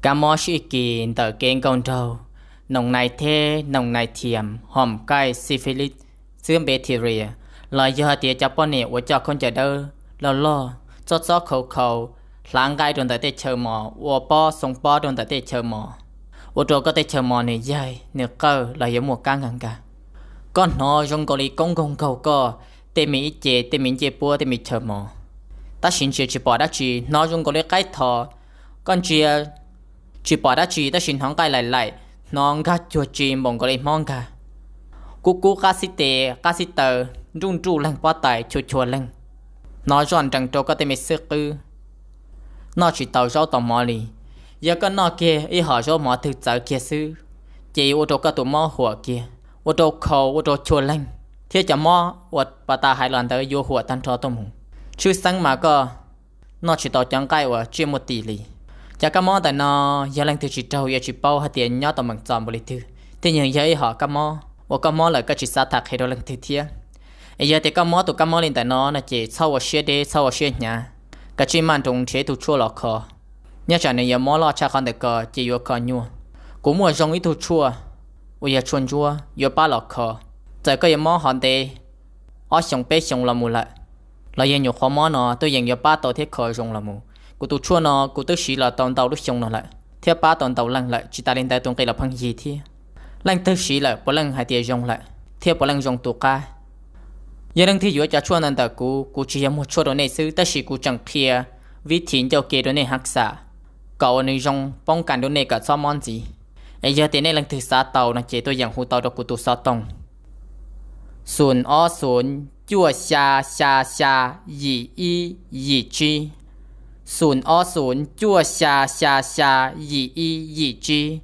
Kab mob sib kis ntawm kev nkauj nraug, noos nais theb, noos nais thiam, hom kaij, syphilis, xwb npev thia ria, los yog tias cov poj niam uas coj khaub ncaws dawb loj loj, txob txob khau khau, hlav nqaij rau ntawm tej chaw mos, ua pob xoo pob rau ntawm tej chaw mos, ua rau koj tej chaw mos nws yaig nws qawj los yog muaj kab nkag nkag. Koj hnov zoo nkaus li koob nkaug nkaug koj tej me ib ce, tej me ncej puab, tej me chaw mos, tab sis ntsia tsis pom dab tsi. Hnov zoo nkaus li qaib tho, koj ntsia tsis pom dab tsi tab sis hnov nqaij laim laim, hnov nkag cuag tsi npaum nkaus li hmob nkag, kub kub qab xib tes qab xib taw, nruj nruj leeg pob tais, chua chua leeg, hnov zoj nrees rau koj tej me xwb qwb. Noj tsis tau zaub tau mov li. Yog koj noj kiag ib hom zaub mov twg txawv kiag xwb, ces yuav ua rau koj tus mob huam kiag, ua rau khau, ua rau chua leeg, thiab cov mob uas pas tas hais los ntawd yuav huam tag nrho tuaj mus. Tshwj xeeb mas koj noj tsis tau cov nqaij uas tsiaj muaj tis li. Cov kab mob ntawm no, yog leej twg tsis raug yuav tsis paub hais tias nyob tau meem txom npaum li twg, thiab yeej yog ib hom kab mob uas koj mob lawm koj tsis xav tham qhia rau leej twg thiab. Es yog tias koj mob tus kab mob li ntawm no no ces txhob ua siab deb, txhob ua siab hnyav, kav tsij maj nroos nrhiav ib tug tshuaj los kho. Nyob tsam nws yuav mob loj tshaj qhov ntawm ko ces yuav kho nyuaj. Kuv muaj zoo ib tug tshuaj uas yog tshuaj ntsuab yuav pab los kho. Txawm koj yuav mob hov ntev ob xyoos peb xyoos los mus lawm, los yog nyuam qhuav mob no tuaj yeem yuav pab tau thiab kho zoo los mus. Kuv tus tshuaj no kuv twb siv los tau ntau lub xyoo no lawm thiab pab tau ntau leej lawm, tsis tas li ntawd tus nqi los pheej yig thiab. Leej twg siv lawm puav leej hais tias zoo lawm thiab puav leej zoo tu qab. Yog leej twg yuav cov tshuaj ntawm kuv, kuv tsis yog muag tshuaj rau nej xwb tab sis kuv tseem qhia vib thim ncauj ke rau nej hab xam, kom uas nws zoo poob kas rau nej kom txhob mob ntxiv. Es yog tias nej leej twg xav tau no ces tuaj yeem hu tau rau kuv tus xov tooj, xoom ob xoom cuaj xya xya xya yim ib yim tsib, xoom ob xoom cuaj xya xya xya yim ib yim tsib,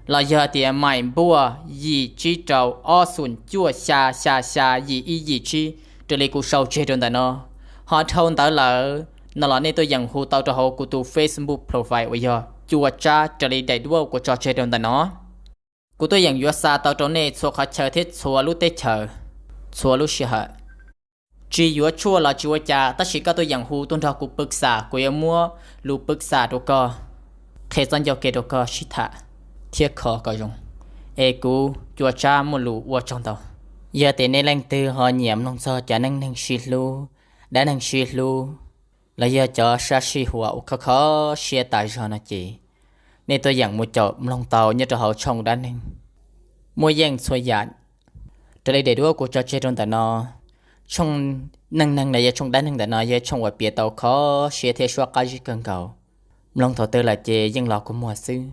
los yog tias maim npuaj yim tsib rau ob xoom cuaj xya xya xya yim ib yim tsib, raws li kuv sau tseg rau ntawm no. Ho dhau ntawd lawm no los nej tuaj yeem hu tau rau hauv kuv tus Facebook profile uas yog Cua Tsab raws li daim duab kuv tso tseg rau ntawm no. Kuv tuaj yeem yuav xa tau rau nej txhua qhov chaw thiab txhua lub teb chaws, txhua lub sij hawm. Tsis yuav tshuaj los tsis ua cas tab sis koj tuaj yeem hu tuaj nrog kuv pwv xam, kuv yuav muab lus pwv xam rau koj, qhia txoj ncauj ke rau koj sib tham thiab kho kom zoo. Es kuv Cua Tsab muaj lus ua tsaug ntau. Yog tias nej leej twg ho nyiam mloog txog cov neej neeg sib hlub, dab neeg sib hlub, los yog cov sab sij huam uas kho kho siab tas zog no ces nej tuaj yeem mus caum mloog tau nyob rau hauv tshooj dab neeg Muaj Yeej Txhua Yam. Raws li daim duab kuv tso tseg rau ntawm no, tshooj neej neeg los yog tshooj dab neeg ntawm no yog tshooj uas piav tau kho siab thiab suab qab zib kawg nkaus. Mloog thaum twg lawm ces yeej los kua muag xwb.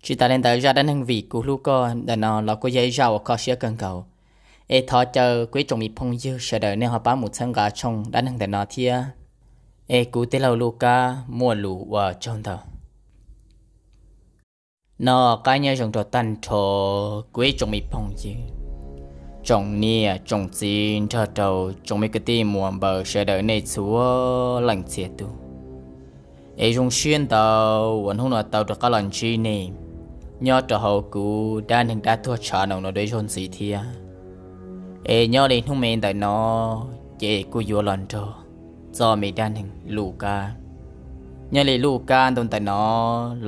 Tsis tas li ntawd zaj dab neeg Vim Kuv Hlub Koj ntawm no los kuj yog ib zaj uas kho siab kawg nkaus. Es thov caw kuv ib tsoom me phooj ywg sawv daws nej ho pab mus txhawb nqa tshooj dab neeg ntawm no thiab. Es kuv tij laug Lukab muaj lus ua tsaug ntau. Noj qab nyob zoo rau tag nrho kuv ib tsoom me phooj ywg, tsoom niam tsoom txiv nrog rau tsoom me kwv tij muam npawg sawv daws nej txhua leej txhia tus. Es zoo siab ntau uas hnub no tau rov qab los ntsib nej nyob rau hauv kuv dab neeg dab tuag tshav no dua ib zaug ntxiv thiab. Es nyob li hnub me ntawm no ces kuj yuav los nrog txoj me dab neeg Lukab. Nyob li Lukab ntu ntawm no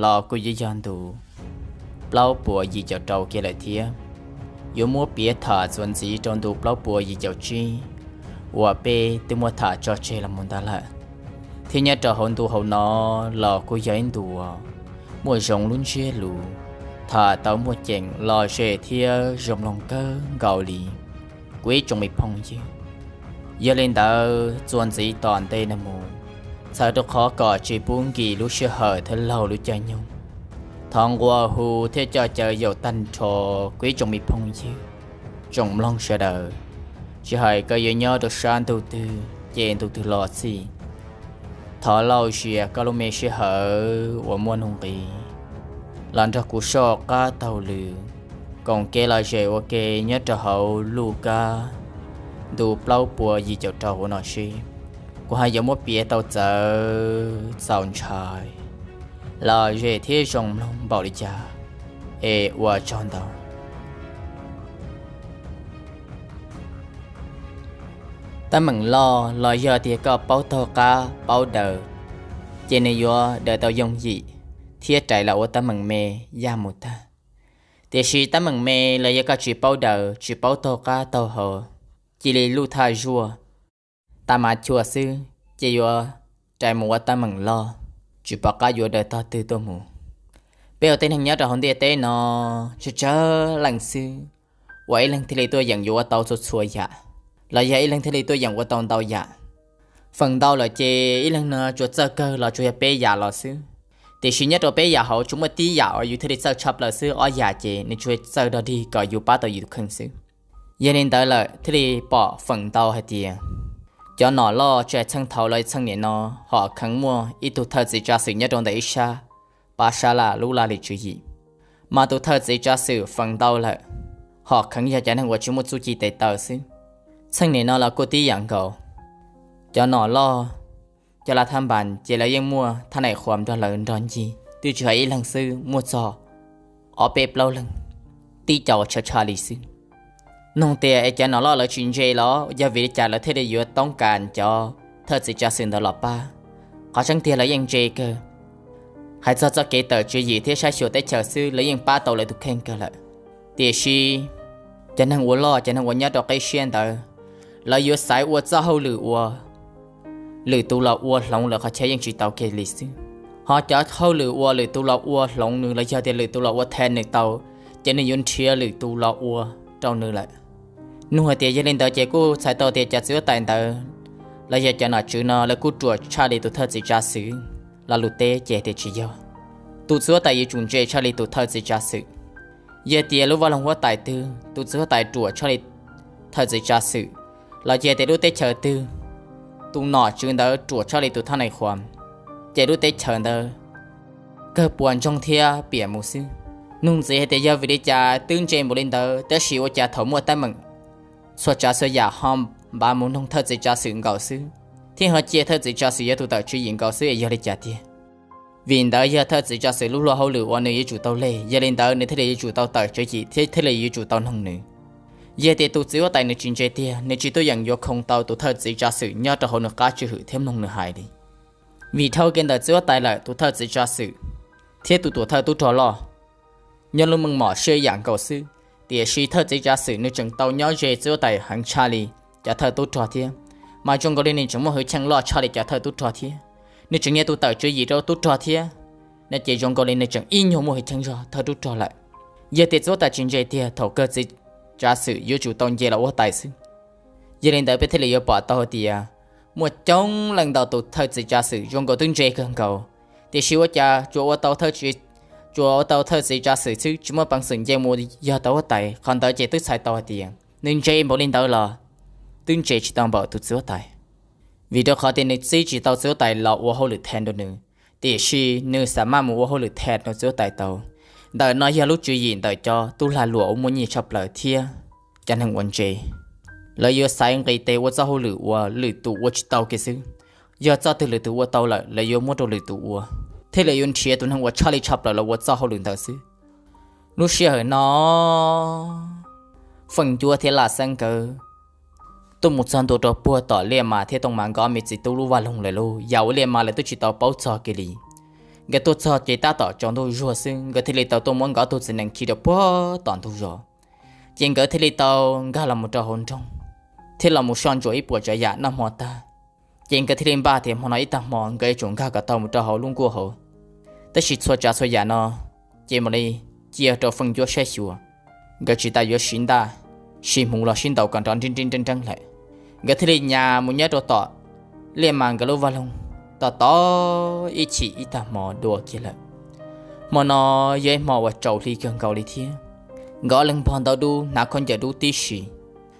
los kuj yuav yog ntu plaub puas yim caum rau kiag lawm thiab. Yuav muab piav tham txuas ntxiv rau ntu plaub puas yim caum tsib uas peb twb muab tham tso tseg los mus ntawd lawm. Thiab nyob rau hauv ntu hauv no los kuj yog ib ntu muaj zoo lub ntsiab lus, tham tau muaj ceem lom zem thiab zoo mloog kawg nkaus li kuv ib tsoom me phooj ywg. Yog li ntawd txuas ntxiv tom ntej no mus, txhawm rau qhov kom tsis pub nkim lub sij hawm thiab laug lub caij nyoog, thov nqua hu thiab coj caw yaum tag nrho kuv ib tsoom me phooj ywg, tsoom mloog sawv daws, tsis hais koj yuav nyob rau sab ntuj twg ces ntuj twg los xij, thov lauj zias koj lub me sij hawm uas muaj nuj nqis los nrog kuv soj qab taug lw, koom kev lom zem ua ke nyob rau hauv Lukab ntu plaub puas yim caum rau hauv no seb kuv ho yuav muab piav tau txawv txaus ntshai, lom zem thiab zoo mloog npaum li cas. Es ua tsaug ntau. Teeb meem loj los yog tias koj paub taug qab paub daws, ces nws yuav daws tau yooj yim. thiab rais los ua teeb meem me yaj mus tag. Tiam sis teeb meem me los yog koj tsis paub daws tsis paub taug qab taug hau, cia li luj thaj zuaj, tas mas chua xwb ces yuav rais mus ua teeb meem loj, tsis pom qab yuav daws tog twg tuaj mus. Peb ua tej neeg nyob rau hauv ntiaj teb no tsawg tsawg leej xwb, uas ib leeg thiaj li tuaj yeem yuav ua tau txhua txhua yam, los yog ib leeg thiaj li tuaj yeem ua tau ntau yam. Feem ntau lawm ces ib leeg no tsuas txawj kawg los tsuas yog peb yam los xwb. Tiam sis nyob rau peb yam hauv tsuas muaj tib yam uas yus thiaj li txawj tshaj plaws xwb, ob yam ces nws tsuas txawj dog dig kom yus pab tau yus tus kheej xwb. Yog li ntawd lawm thiaj li pom feem ntau hais tias cov nom loj tsis hais txheej thaud los txheej niam no hom kheev muaj ib tug thawj txiv tsav xwm nyob rau ntawm ib sab pab sab laj lub laj lim tswv yim. Mas tus thawj txiv tsav xwm feem ntau lawm, hom kheev yog cov neeg uas tsis muaj txuj ci tes taw xwb. Txheej niam no los kuj tib yam nkaus. Cov nom loj, cov lav thab npas ces lawv yeej muaj thab nais qhuas nrog lawv nrog ncig, twb tsis hais ib leeg xwb, muaj txog ob peb plaub leeg, tib co uas tshaj tshaj li xwb. Nug tias es cov nom loj lawv tsis ntse los yog vim li cas lawv thiaj li yuav toob kas cov thawj txiv tsav xwm ntawd los pab? Qhov tseeb tiag lawv yeej ntse kawg. Hais txog txoj kev tawm tswv yim thiab saib xyuas teb chaws xwb lawv yeej pab tau lawv tus kheej kawg lawm. Tiam sis cov neeg ua loj, cov neeg uas nyob rau qib siab ntawd, lawv yuav xaiv ua txoj hauj lwm uas lwm tus los ua hloov lawv qhov chaw yeej tsis tau kiag li xwb. Ho cov hauj lwm uas lwm tus los ua hloov nws los yog tias lwm tus los ua thaj nws tau, ces nws yuav nrhiav lwm tus los ua rau nws lawm. Nug hais tias yog li ntawd ces kuj txhais tau tias cov txiv huab tais ntawd los yog cov nom tswv no lawv kuj ruam tshaj li tus thawj txiv tsav xwm los lus teb ces tias tsis yog. Tus txiv huab tais yuav tsum ntse tshaj li tus thawj txiv tsav xwm. Yog tias lub vaj loog huab tais twg tus txiv huab tais ruam tshaj li thawj txiv tsav xwm, los yog tias lub teb chaws twg tus nom tswv ntawd ruam tshaj li tus thab nais qhuas, ces lub teb chaws ntawd kawg puas ntsoog thiab piam mus xwb. Nug ntxiv hais tias yog vim li cas twb ntse npaum li ntawd tab sis ua cas thaum muaj teeb meem txhua tsav txhua yam ho npav mus noog thawj txiv tsav xwm nkaus xwb, thiab ho cia thawj txiv tsav xwm yog tus tawm tswv yim nkaus xwb es yog li cas tiag? Vim ntawd yog thawj txiv tsav xwm lub luag hauj lwm uas nws yuav tsum tau leg, yog li ntawd nws thiaj li yuav tsum tau tawm tswv yim thiab thiaj li yuav tsum tau noog nws. Yog tias tus txiv huab tais nws tsis ntse tiag, nws tsis tuaj yeem yuav khoo tau tus thawj txiv tsav xwm nyob rau hauv nws qab tswj hwm thiab mloog nws hais li. Vim dhau kev ntawm txiv huab tais lawm tus thawj txiv tsav xwm thiab tus tuam thawj tub rog loj nyob lub meej mom sib yam nkaus xwb, tiam sis thawj txiv tsav xwm nws tseem tau nyob ze txiv huab tais heev tshaj li cov thawj tub rog thiab. Mas zoo nkaus li nws tseem muaj hwj chim loj tshaj li cov thawj tub rog thiab, nws tseem yog tus tawm tswv yim rau tub rog thiab, no ces zoo nkaus li nws tseem ib nyuag muaj hwj chim zog thawj tub rog lawm. Yog tias txiv huab tais tsis ntse tiag thaum kawg txiv tsav xwm yuav tsum tau nce los ua huab tais xwb. Yog li ntawd peb thiaj li yuav pom tau hais tias muaj coob leej ntau tus thawj txiv tsav xwm zoo nkaus twb ntse kawg nkaus, tiam sis ua cas tsuas ua tau thawj txiv, tsuas ua tau thawj txiv tsav xwm xwb tsis muaj peev xwm nce mus yog tau huab tais. Qhov ntawd ces twb txhais tau hais tias nws ntse npaum li ntawd los twb ntse tsis tau npaum tus txiv huab tais. Vim rau qhov tias nws txib tsis tau txiv huab tais los ua hauj lwm thaj rau nws, tiam sis nws xam maj mus ua hauj lwm thaj rau txiv huab tais tau. Ntawm no yog lub tswv yim ntawm cov tub lag luam uas muaj nyiaj tshaj plaws thiab cov neeg uas ntse. Lawv yuav xaiv nqis tes ua txoj hauj lwm uas lwm tus ua tsis tau kiag xwb. Yog txoj twg lwm tus ua tau lawm lawv yuav muab rau lwm tus ua, thiab lawv yuav nrhiav tus neeg uas tshaj li tshaj plaws los ua txoj hauj lwm ntawd xwb. Lub sij hawm no Feej Ncuab thiab Laj Xeeb nkawd tuaj mus txog ntua rau puag tom Liaj Mas thiab Tooj Mas nkawd ob me txiv tub lub vaj loog lawm lauj. Yam uas Liaj Mas lawv twb tsis tau paub txog kiag li. Nkawd tuaj txog ces tab tom tsaus ntuj zuag xwb, nkawd thiaj li tau tuaj muab nkawd ob tug txiv nees khi rau puag tom ntug zos. Ces nkawd thiaj li tau nkag los mus rau hauv nroog, thiab los mus soj ntsuam ib puas tsav yam noj hmo tag. Ces nkawd thiaj li npaj tias hmo no ib tag hmo nkawd yuav tsum nkag kom tau mus rau hauv lub nkuaj hauv. Tab sis txhua tsav txhua yam no ces mam li cia rau Feej Ncuab saib xyuas. Nkawd tsis tas yuav siv ntaj, siv hmuv los sib ntaus kom nrov nreeb nreeb nreeb nreeb lawm. Nkawd thiaj li nyas mus nyob rau tom Liaj Mas nkawd lub vaj loog, tos tos ib chim ib tag hmo dua kiag lawm. Hmo no yog ib hmo uas tsaus hli kawg nkaus li thiab. Nkawd ob leeg npog ntau dub hnav khaub ncaws dub tib si.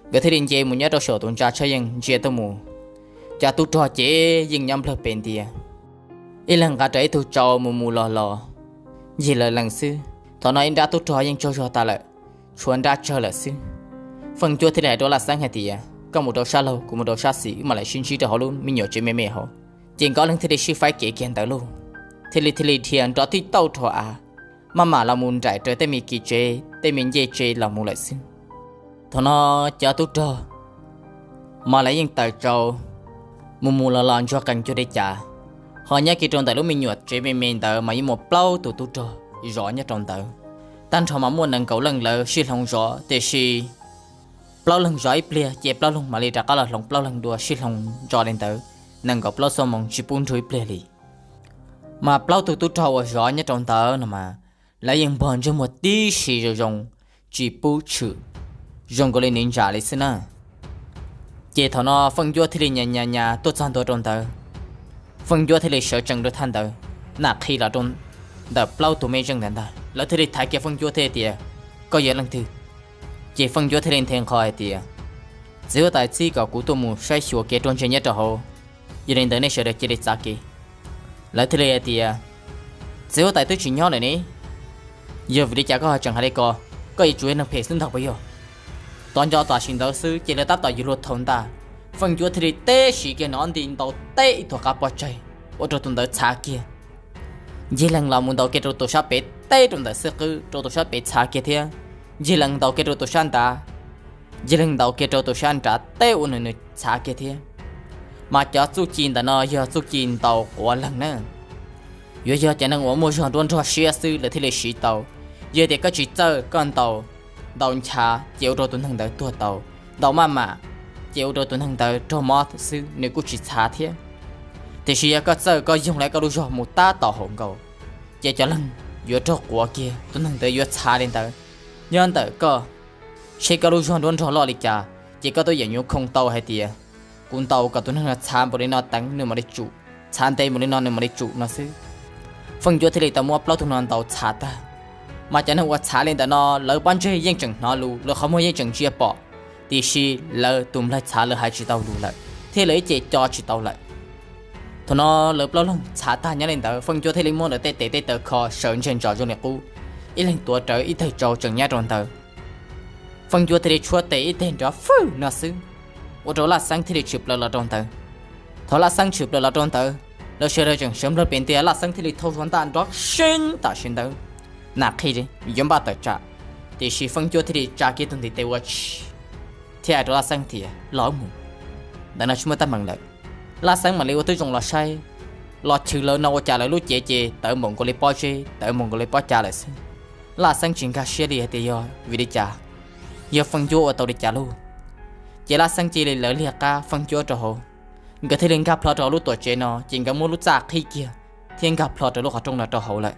Nkawd thiaj li nce mus nyob rau saum tus ntsa tshaj yeej ntsia tuaj mus. Cov tub rog ces yeej nyob nplawg pes ntia, ib leeg nqa rawv ib tug tsau mus mus los los, ncig lawv lees xwb. Thaum no ib nrab tub rog yeej tsaug zog tas lawm, tshuav nrab tsawg lawm xwb. Feej Ncuab thiaj li hais rau Laj Xeeb hais tias, koj mus rau sab laug, kuv mus rau sab xis, wb mam li sib ntsib rau hauv lub me nyuam tsev me me hauv. Ces nkawd ob leeg thiaj li sib faib kev kiag ntawd lauj, thiaj li thiaj li dhia nrov tib tauj rau av, maj mam los mus nraim raws tej me kis tsev tej me ncej tsev los mus lawm xwb. Thaum no cov tub rog mas lawv yeej tawm tsau mus mus los los ntsuag qees cuag li cas, Ho nyob kiag rau ntawm lub me nyuam tsev me me ntawd mas yeej muaj plaub tug tub rog zov nyob rau ntawd. Tag nrho mas muaj nees nkaum leej lawv sib hloov zov, tiam sis plaub leeg zov ib pliag ces plaub leeg mam li rov qab los hloov plaub leeg dua, sib hloov zov li ntawd nees nkaum plaub xuab moos tsis pub nrug ib pliag li. Mas plaub tug tub rog uas zov nyob rau ntawd no mas lawv yeej npog ntsej muag tib si zoo zoo, tsis pub tshwm, zoo nkaus li niv ntsam li xwb na. Ces thaum no Feej Ncuab thiaj li nyas nyas nyas tuaj txog ntua rau ntawd. Feej Ncuab thiaj li sawv tsees rau thaj ntawd, nam qhi los rau ntawm plaub tug mej zeej ntawd ntag. Lawv thiaj li thaiv kiag Feej Ncuab thiab tias, koj yog leej twg? Ces Feej Ncuab thiaj li nthe nqho hais tias, txiv huab tais txib kom kuv tuaj mus saib xyuas kev ruaj ntseg nyob rau hauv, yog li ntawd nej sawv daws cia li txav kev. Lawv thiaj li hais tias, txiv huab tais twb tsis nyob lawm ne, yog vim li cas koj ho tseem hais li ko? Koj yuav tsum yog neeg phem xwb ntag puas yog? Tos nco tam sim ntawd xwb ces lawv tab tom yuav luag thaum ntag, Feej Ncuab thiaj li teb siv kiag nws ob nti ntaus teb ib tug qab pob tsaig, ua rau tus ntawd txhav kiag. Ncig leeg los mus ntaus kiag rau tus sab pem, teb rau ntawm xwb qwb rau tus sab pem txhav kiag thiab. Ncig leeg ntaus kiag rau tus sab nrad, ncig leeg ntaus kiag rau tus sab nrad, teb ua nws nws txhav kiag thiab. Mas cov txuj ci ntawm no yog txuj ci ntaus quav leeg na. Yuav yog cov neeg uas muaj zog nruab nrog siab xwb lawv thiaj li siv tau. Yog tias koj tsis txawj, koj ntaus, ntaus nchav ces ua rau tus neeg ntawd tuag tau, ntaus maj mam ces ua rau tus neeg ntawd raug mob xwb, nws kuj tsis txhav thiab. Tiam sis yog koj txawj, koj yoog lawv koj lub zog mus tab tom hauv nkaus, ces cov leeg yuav raug quav kiag, tus neeg ntawd yuav txhav li ntawd. Nyob ntawm koj, seb koj lub zog nruab nrog loj li cas, ces koj twb yeem yuav khoo tau hais tias, kuv ntaus kom tus neeg no txhav npaum li no teev nws mam li tsum, txhav ntev npaum li no nws mam li tsum no xwb. Feej Ncuab thiaj li tau muab plaub tug no ntaus txhav tag. Mas cov neeg uas txhav li ntawm no lawv pob ntseg yeej tseem hnov lus, lawv qhov muag yeej tseem ntsia pom, tiam sis lawv tus nplaig txhav lawv hais tsis tau lus lawm thiab lawv ib ce co tsis tau lawm. Thaum no lawv plaub leeg txhav tag nyob li ntawd, Feej Ncuab thiaj li muab lawv tej tes tej taw kho sawv ntseg ntsos zoo li qub, ib leeg tuav rawv ib teg tsau tseem nyob rau ntawd. Feej Ncuab thiaj li tshuab tes ib teg nrov fwj no xwb, ua rau Laj Xeeb thiaj li tshwm plaws los rau ntawd. Thaum Laj Xeeb tshwm plaws los rau ntawd, lawv sawv daws tseem sawv nplawg pes ntiag, Laj Xeeb thiaj li thau zog ntaj nrov seeb tam sim ntawd, nam qhi li yuav npaj tawm tsam, tiam sis Feej Ncuab thiaj li tsa kiag tus ntiv tes ua tshis thiab hais rau Laj Xeeb tias, los mus, ntawm no tsis muaj teeb meem lawm. Laj Xeeb mam li ua tib zoo los saib, los chwv lawv no ua cas lawv lub cev ces tawv npaum nkaus li pob zeb, tawv npaum nkaus li pob cav lawm xwb. Laj Xeeb tsis nkag siab li hais tias yog vim li cas, yog Feej Ncuab ua tau li cas lauj. Ces Laj Xeeb cia li lawv liag qab Feej Ncuab rau hauv, nkawd thiaj li nkag plho rau hauv lub tuam tsev no ces nkawd muab lub txaj qhib kiag thiab nkag plho rau lub qhov rooj no rau hauv lawm.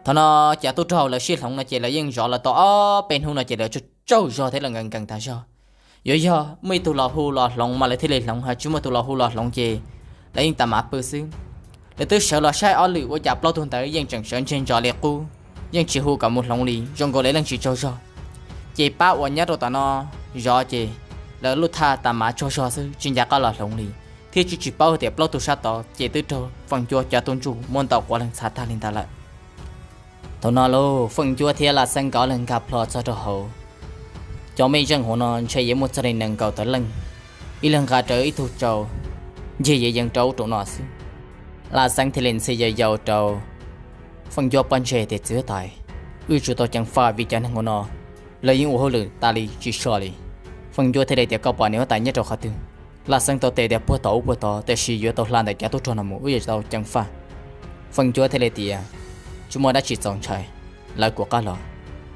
Thaum no cov tub rog lawv sib hloov no ces lawv yeej zov lawv tau ob peb hnub no ces lawv tsaug zog thiab lawv nkees nkees tas zog. Yuav yog muaj ib tug los hu los hloov mas lawv thiaj li hloov, ho tsis muaj tus los hu los hloov ces lawv yeej tas mav pw xwb. Lawv twb sawv los saib ob lwm ua cas plaub tug ntawd yeej tseem sawv ntseg ntsos li qub, yeej tsis hu kom mus hloov li, zoo nkaus lawv yeej tsis tsaug zog. Ces pab uas nyob rau tom no zov ces lawv lub thaj tas mav tsaug zog xwb tsis nco qab los hloov li, thiab tsis tsis paub tias plaub tug sab tod ces twb raug Feej Ncuab cov tub ntsuj muab ntaus quav leeg txhav tag li ntawd lawm. Thaum no lauj, Feej Ncuab thiab Laj Xeeb nkawd ob leeg nkag plho txog rau hauv. Cov mej zeej hauv no ntshe yuav muaj txog li nees nkaum tawm leej, ib leeg nqa rawv ib tug tsau, ncig yees yees rau ub rau no xwb. Laj Xeeb thiaj li ntxhi yau yau rau Feej Ncuab pob ntseg tias, txiv huab tais, wb yuav tsum tau ceev faj vim cov neeg hauv no lawv yeej ua hauj lwm tas li tsis so li. Feej Ncuab thiaj li tias, koj pom niam huab tais nyob rau qhov twg? Laj Xeeb tau teb tias, puag tom ub puag tod, tiam sis yuav tau hla ntawm cov tub rog no mus wb yuav tsum tau ceev faj. Feej Ncuab thiaj li tias, tsis muaj dab tsi txaus ntshai, lawv kuv qab los.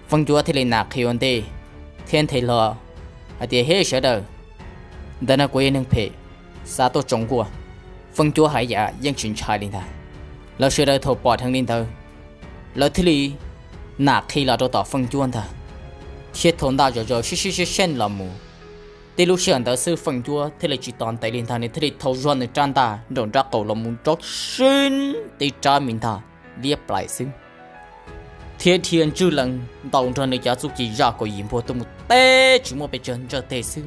Feej Ncuab thiaj li nam qhi ua ntej thiab nthe hlo hais tias, hib sawv daws, ntawm no kuv yog neeg phem, xav tuaj tsoo nkuaj. Feej Ncuab hais yam yeej tsis ntshai li ntag. Lawv sawv daws thaum pom dheev li ntawd, lawv thiaj li nam qhi los rau tom Feej Ncuab ntag, thiab thau ntaj zom zaws sib sib sib seej los mus. Tib lub sij hawm ntawd xwb Feej Ncuab thiaj li tsis tos ntev li ntag, nws thiaj li thau zog nws rab ntaj nraum nraub qaum los mus nrov seeb tib rab me ntag liab plaim xwb, thiab dhia ntswj lees ntaus nrog nws cov txuj ci zaj kaum yim npuag tuaj mus teb tsis muaj pes tsawg ntsawj teg xwb.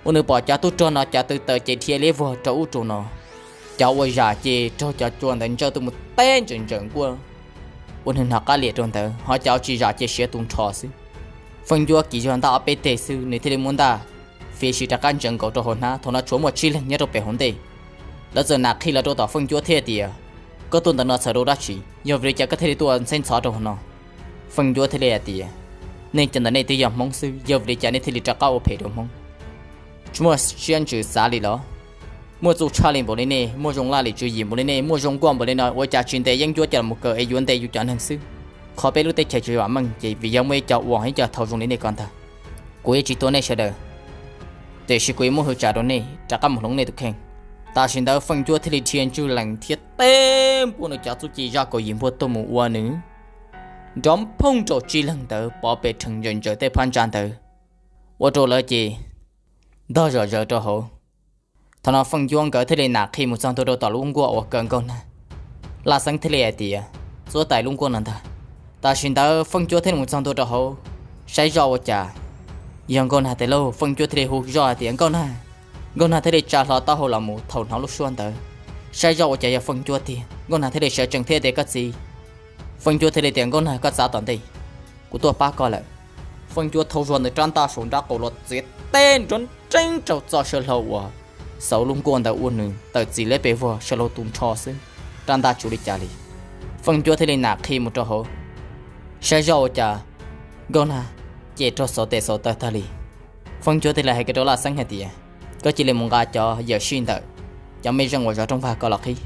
Ua nws pom cov tub rog no cov tw taws ces dhia liab vog rau ub rau no, cov ua zam ces raug cov tsua ntawd ntsawj tuaj mus teb ntsaws ntsaws nkuaj, ua nws hnov qab liam rau ntawd, ho cov tsis zam ces siav tu nrho xwb. Feej Ncuab kiv zog ntaj ob peb teg xwb nws thiaj li muab ntaj fiav sim rov qab ntseev nkaus rau hauv hnab. Thaum no tshuav muaj tsib leeg nyob rau pem hauv ntej, lawv txawm nam qhi los rau tom Feej Ncuab thiab tias, koj tuaj ntawm no txhawm rau dab tsi? Yog vim li cas koj thiaj li tuaj ntxheb ntxhov rau hauv no? Feej Ncuab thiaj li hais tias, nej cov ntawm nej twb yog Hmoob xwb, yog vim li cas nej thiaj li rov qab ua phem rau Hmoob? Tsis muaj siab ntsws xav li los? muaj txuj tshaj li npaum li nej, muaj zoo laj lim tswv yim npaum li nej, muaj zoo nkuaj npaum li no, ua cas tsis ntes yeeb ncuab coj los mus kaw es yuav ntes yus cov neeg xwb? Qhov peb lub teb chaws tsis vam meej ces vim yog muaj ib co uas ib co thaum zoo li nej ko ntag. Kuv yeej tsis tua nej sawv daws, tiam sis kuv yuav muab hwv tsam rau nej rov qab mus hloov nej tus kheej. Tam sim ntawd Feej Ncuab thiaj li dhia ntswj lees thiab teb npuaj nws cov txuj ci zaj kaum yim npuaj tuaj mus ua nws nrov phooj rau tsib leeg ntawd pov pes rhees ntsaws ntsaws tej phab ntsa ntawd, ua rau lawv ces ntog zom zaws rau hauv. Thaum no Feej Ncuab nkawd thiaj li nam qhi mus txog ntua rau tom lub nkuaj uas kaw Nkauj Nag. Laj Xeeb thiaj li hais tias, txuab tais lub nkuaj no ntag. Tam sim ntawd Feej Ncuab thiaj li mus txog ntua rau hauv, saib zoj ua cas yog Nkauj Nag tiag lauj. Feej Ncuab thiaj li hu zoj hais tias, Nkauj Nag! Nkauj Nag thiaj li tsa hlo taub hau los mus thaum hnov lub suab ntawd, saib zoj ua cas yog Feej Ncuab tiag. Nkauj Nag thiaj li sawv tsees thiab tias, koj txiv. Feej Ncuab thiaj li tias, Nkauj Nag, koj txav tom ntej, kuv tuaj pab koj lawm. Feej Ncuab thau zog ntawm rab ntaj saum nraub qaum los txiav teb nrov nreeb rau txoj saw hlau uas xauv lub nkuaj ntawd ua nws tawm txim liab pes vog saw hlau tu nrho xwb, rab ntaj tsis ua li cas li. Feej Ncuab thiaj li nam qhi mus rau hauv, saib zoj ua cas Nkauj Nag ces raug xauv tes xauv taw tag li. Feej Ncuab thiaj li hais kiag rau Laj Xeeb hais tias, koj cia li mus nqa cov yawm sij ntawm cov mej zeej uas zov rooj vag ko los qhib.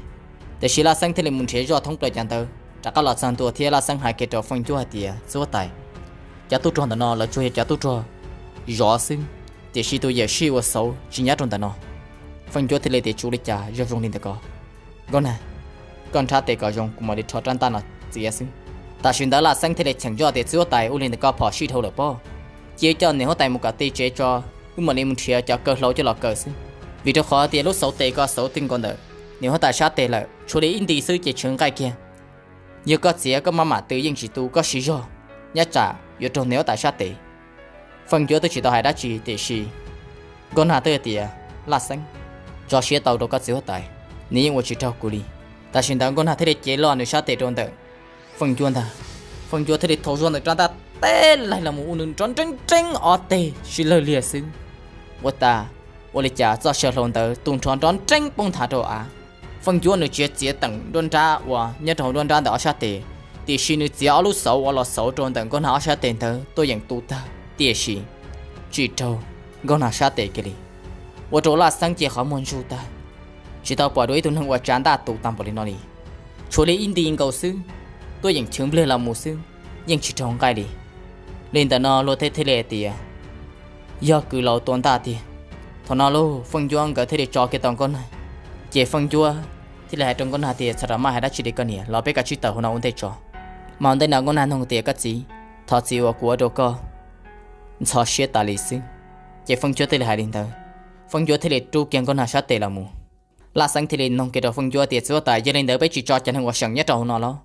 Tiam sis Laj Xeeb thiaj li mus nrhiav zoj thoob plaws cov ntawd rov qab los txog ntua thiab Laj Xeeb hais kiag rau Feej Ncuab hais tias, txuab tais, cov tub rog ntawm no lawv tsuas yog cov tub rog zov xwb, tiam sis tus yawm sij uas xauv tsis nyob rau ntawm no. Feej Ncuab thiaj li tias, tsis ua li cas, zoo zoo li ntawm ko. Nkauj Nag, koj nrhab tes kom zoo, kuv mam li rho rab ntaj no txiav xwb. Tam sim ntawd Laj Xeeb thiaj li cheem zoj tias, txuab tais, ua li ntawm ko phom sij dhau lawm pob. Cia coj niam huab tais mus kom ti tsev tso, wb mam li mus nrhiav cov kaw hlau coj los kaw xwb. Vim rau qhov tias lub xauv tes ko xauv twg nkaus ntawm niam huab tais sab tes lawm, tshuav li ib nti xwb ces tshwv nqaij kiag. Yog koj txiav koj maj mam tw yeej tsis tu, koj siv zog, nyob tsam yuav raug niam huab tais sab tes. Feej Ncuab twb tsis tau hais dab tsi tiam sis Nkauj Nag twb hais tias, Laj Xeeb, tso siab tau rau koj txiv huab tais, nws yeej ua tsis raug kuv li. Tam sim ntawd Nkauj Nag thiaj li cev loj nws sab tes rau ntawm Feej Ncuab ntag. Feej Ncuab thiaj li thau zog ntawm rab ntaj teb laig los mus ua nws nrov nreeb nreeb ob teg sib lawg liag xwb. Ua tas, ua li cas txoj saw hlau ntawd tu nrho nrov nreeb poob nthav rau av. Feej Ncuab nws txiav txiav teem nruab nrab uas nyob rau hauv nruab nrab ntawm ob sab tes, tiam sis nws txiav ob lub xauv uas los xauv rau ntawm Nkauj Nag ob sab tes ntawd tuaj yeem tu tag, tiam sis tsis raug Nkauj Nag sab tes kiag li. Ua rau Laj Xeeb ces qhov muag ntsug tag, tsis tau pom dua ib tug neeg uas tsav ntaj tu tag npaum li no li. Tshuav li ib nti nkaus xwb, tuaj yeem chwv npliag los mus xwb, yeej tsis raug nqaij li. Li ntawm no luag thiaj thiaj li hais tias, yog kwv laus tua ntaj tiag. Thaum no lauj, Feej Ncuab nkawd thiaj li tso kiag tau Nkauj Nag, ces Feej Ncuab thiaj li hais rau Nkauj Nag tias, txhob rov maj hais dab tsi li koj niam, los peb kav tsij tawm hauv no ua ntej tso. Mas ua ntej no Nkauj Nag nug tias, koj txiv, thov txim uas kuv ua rau koj ntxhov siab tas li xwb. Ces Feej Ncuab thiaj li hais li ntawd, Feej Ncuab thiaj li rub kiag Nkauj Nag sab tes los mus. Laj Xeeb thiaj li nug kiag rau Feej Ncuab tias, txiv huab tais, yog li ntawd peb tsis tso cov neeg uas seem nyob rau hauv no los?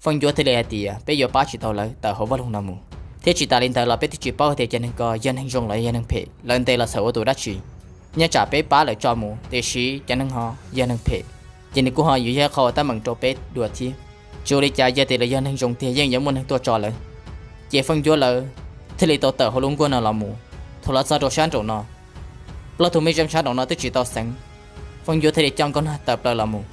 Feej Ncuab thiaj li hais tias, peb yuav pab tsis tau lawv tawm hauv vaj loog no mus, thiab tsis tas li ntawd los peb twb tsis paub hais tias cov neeg ko yog neeg zoo los yog neeg phem, lawv ntes los txhawm ua tus dab tsi. Nyob tsam peb pab lawv tso mus, tiam sis cov neeg ho yog neeg phem, ces nws kuj ho yuav yog qhov uas teeb meem rau peb dua thiab. Tsis ua li cas, yog tias lawv yog neeg zoo tiag yeej yuav muaj neeg tuaj tso lawv. Ces Feej Ncuab lawv thiaj li tau tawm hauv lub nkuaj no los mus. Thaum los txog rau sab nraum no, plaub tug mej zeej sab nraum no twb tsis tau xeev. Feej Ncuab thiaj li coj Nkauj Nag tawm plaws los mus.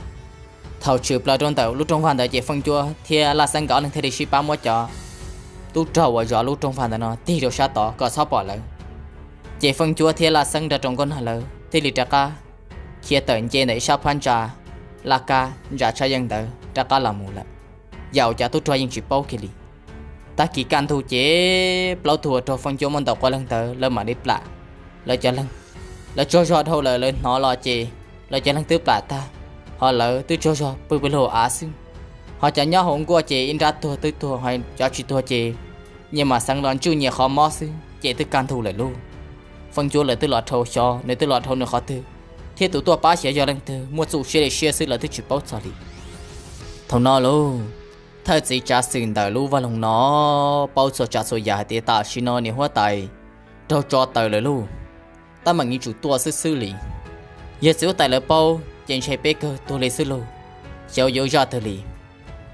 Thaum tshwm plaws rau ntawm lub rooj vag ntawd ces Feej Ncuab thiab Laj Xeeb nkawd ob leeg thiaj li sib pab muab cov tub rog uas zov lub rooj vag ntawd no tig rau sab tod kom txhob pom lawv. Ces Feej Ncuab thiab Laj Xeeb nrog rau Nkauj Nag lawv thiaj li rov qab khiav tawm nce ntawm ib sab phab ntsa laj kab ntsa tshaj yeej ntawd rov qab los mus lawm. Yam uas cov tub rog yeej tsis paub kiag li. Tag kis kaj ntug ces plaub tug uas raug Feej Ncuab muab ntaus quas leeg ntawd lawv mam li plam lawv cov leeg. Lawv tsaug zog dhau lawm, lawv hnov los ces lawv cov leeg twb plam tag, ho lawv twb tsaug zog pw pw lug av xwb. Ho cov nyob hauv nkuaj ces ib nrab tuag twb tuag, ho cov tsis tuag ces nyias mam xeev los ntswj nyias qhov mob xwb ces twb kaj ntug lawm lauj. Feej Ncuab lawv twb los dhau xyov nws twb los dhau nws qhov twg, thiab tus tuaj pab xyov yog leej twg, muaj txuj siab li siab xwb lawv twb tsis paub txog li. Thaum no lauj, thawj txiv tsav xwm ntawm lub vaj loog no paub txhua tsav txhua yam hais tias tam sim no niam huab tais raug tso tawm lawm lauj. Teeb meem yuav tsum tuaj xwb xwb li. Yog txiv huab tais lawv paub ces ntshe peb kawg tuag li xwb lauj. Xyov yuav zaj twg li.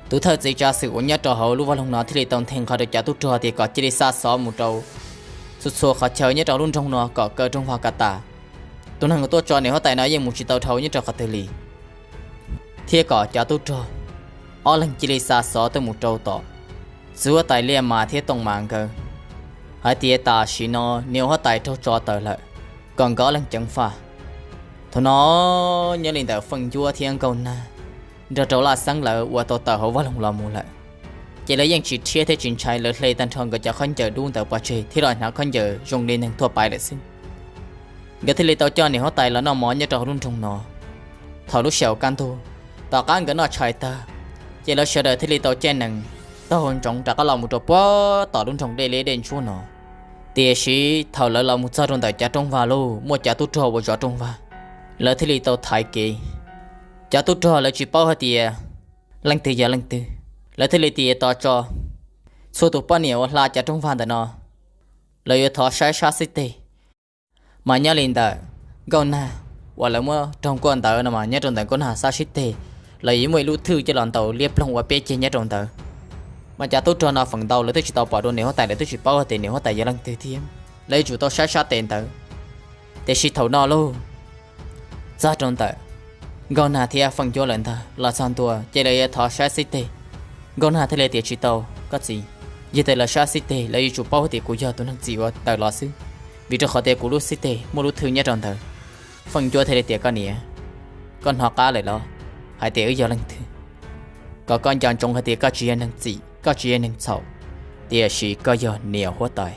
Tus thawj txiv tsav xwm uas nyob rau hauv lub vaj loog no thiaj li tau nthe nqho rau cov tub rog tias kom cia li xa xov mus rau txhua txhua qhov chaw nyob rau lub nroog no kom kaw rooj vag kom tas. Tus neeg uas tuaj tso niam huab tais no yeej mus tsis tau dhau nyob rau qhov twg li. Thiab kom cov tub rog ob leeg cia li xa xov tuaj mus rau tom txiv huab tais Liaj Mas thiab Tooj Mas nkawd hais tias tam sim no niam huab tais raug tso tawm lawm, kom nkawd ob leeg ceev faj. Thaum no nyob li ntawm Feej Ncuab thiab Nkauj Nag nrog rau Laj Xeeb lawv uas tau tawm hauv vaj loog los mus lawm, ces lawv yeej tsis rhiab thiab tsis ntshai, lawv hle tag nrho nkawd cov khaub ncaws dub ntawd pov tseg thiab los hnav khaub ncaws zoo li neeg thuaj pais lawm xwb. Nkawd thiaj li tau coj niam huab tais los noj mov nyob rau hauv lub nroog no. Thaum lub sij hawm kaj ntug, tom qab nkawd noj tshais tag, ces lawv sawv daws thiaj li tau caij nees taug ntsoov rov qab los mus rau puag tom lub nroog Dej Liab Dej Ntsuab no. Tiam sis thaum lawv los mus txog rau ntawm cov rooj vag lauj, muaj cov tub rog uas zov rooj vag, lawv thiaj li tau thaiv kev. Cov tub rog lawv tsis paub hais tias leej twg yog leej twg, lawv thiaj li tias tos tso, txhua tus poj niam uas hla cov rooj vag ntawm no, lawv yuav thov saib sab xib teg. Mas nyob li ntawm Nkauj Nag uas lawv muab raug kuaj ntawd no mas nyob rau ntawm Nkauj Nag sab xib teg, lawv yuav muaj ib lub thwj coj los ntaus liab ploog ua peb ceg nyob rau ntawd. Mas cov tub rog no feem ntau lawv twb tsis tau pom dua niam huab tais, lawv twb tsis paub hais tias niam huab tais yog leej twg thiab, lawv yuav tsum tau saib sab tes ntawd. Tiam sis thaum no lauj, txog rau ntawm Nkauj Nag thiab Feej Ncuab lawv ntag los txog ntua ces lawv yuav thov saib xib teg. Nkauj Nag thiaj li tias tsis tau koj txiv, yog tias lawv saib xib teg lawv yuav tsum paub tias kuv yog tus neeg txim uas tawm los xwb, vim rau qhov tias kuv lub xib teg muaj lub thwj nyob rau ntawd. Feej Ncuab thiaj li tias koj niam, koj hnov qab lawm los hais tias wb yog leej twg? Kom koj nco ntsoov hais tias koj tsis yog neeg txim, koj tsis yog neeg txhaum, tiam sis koj yog niam huab tais.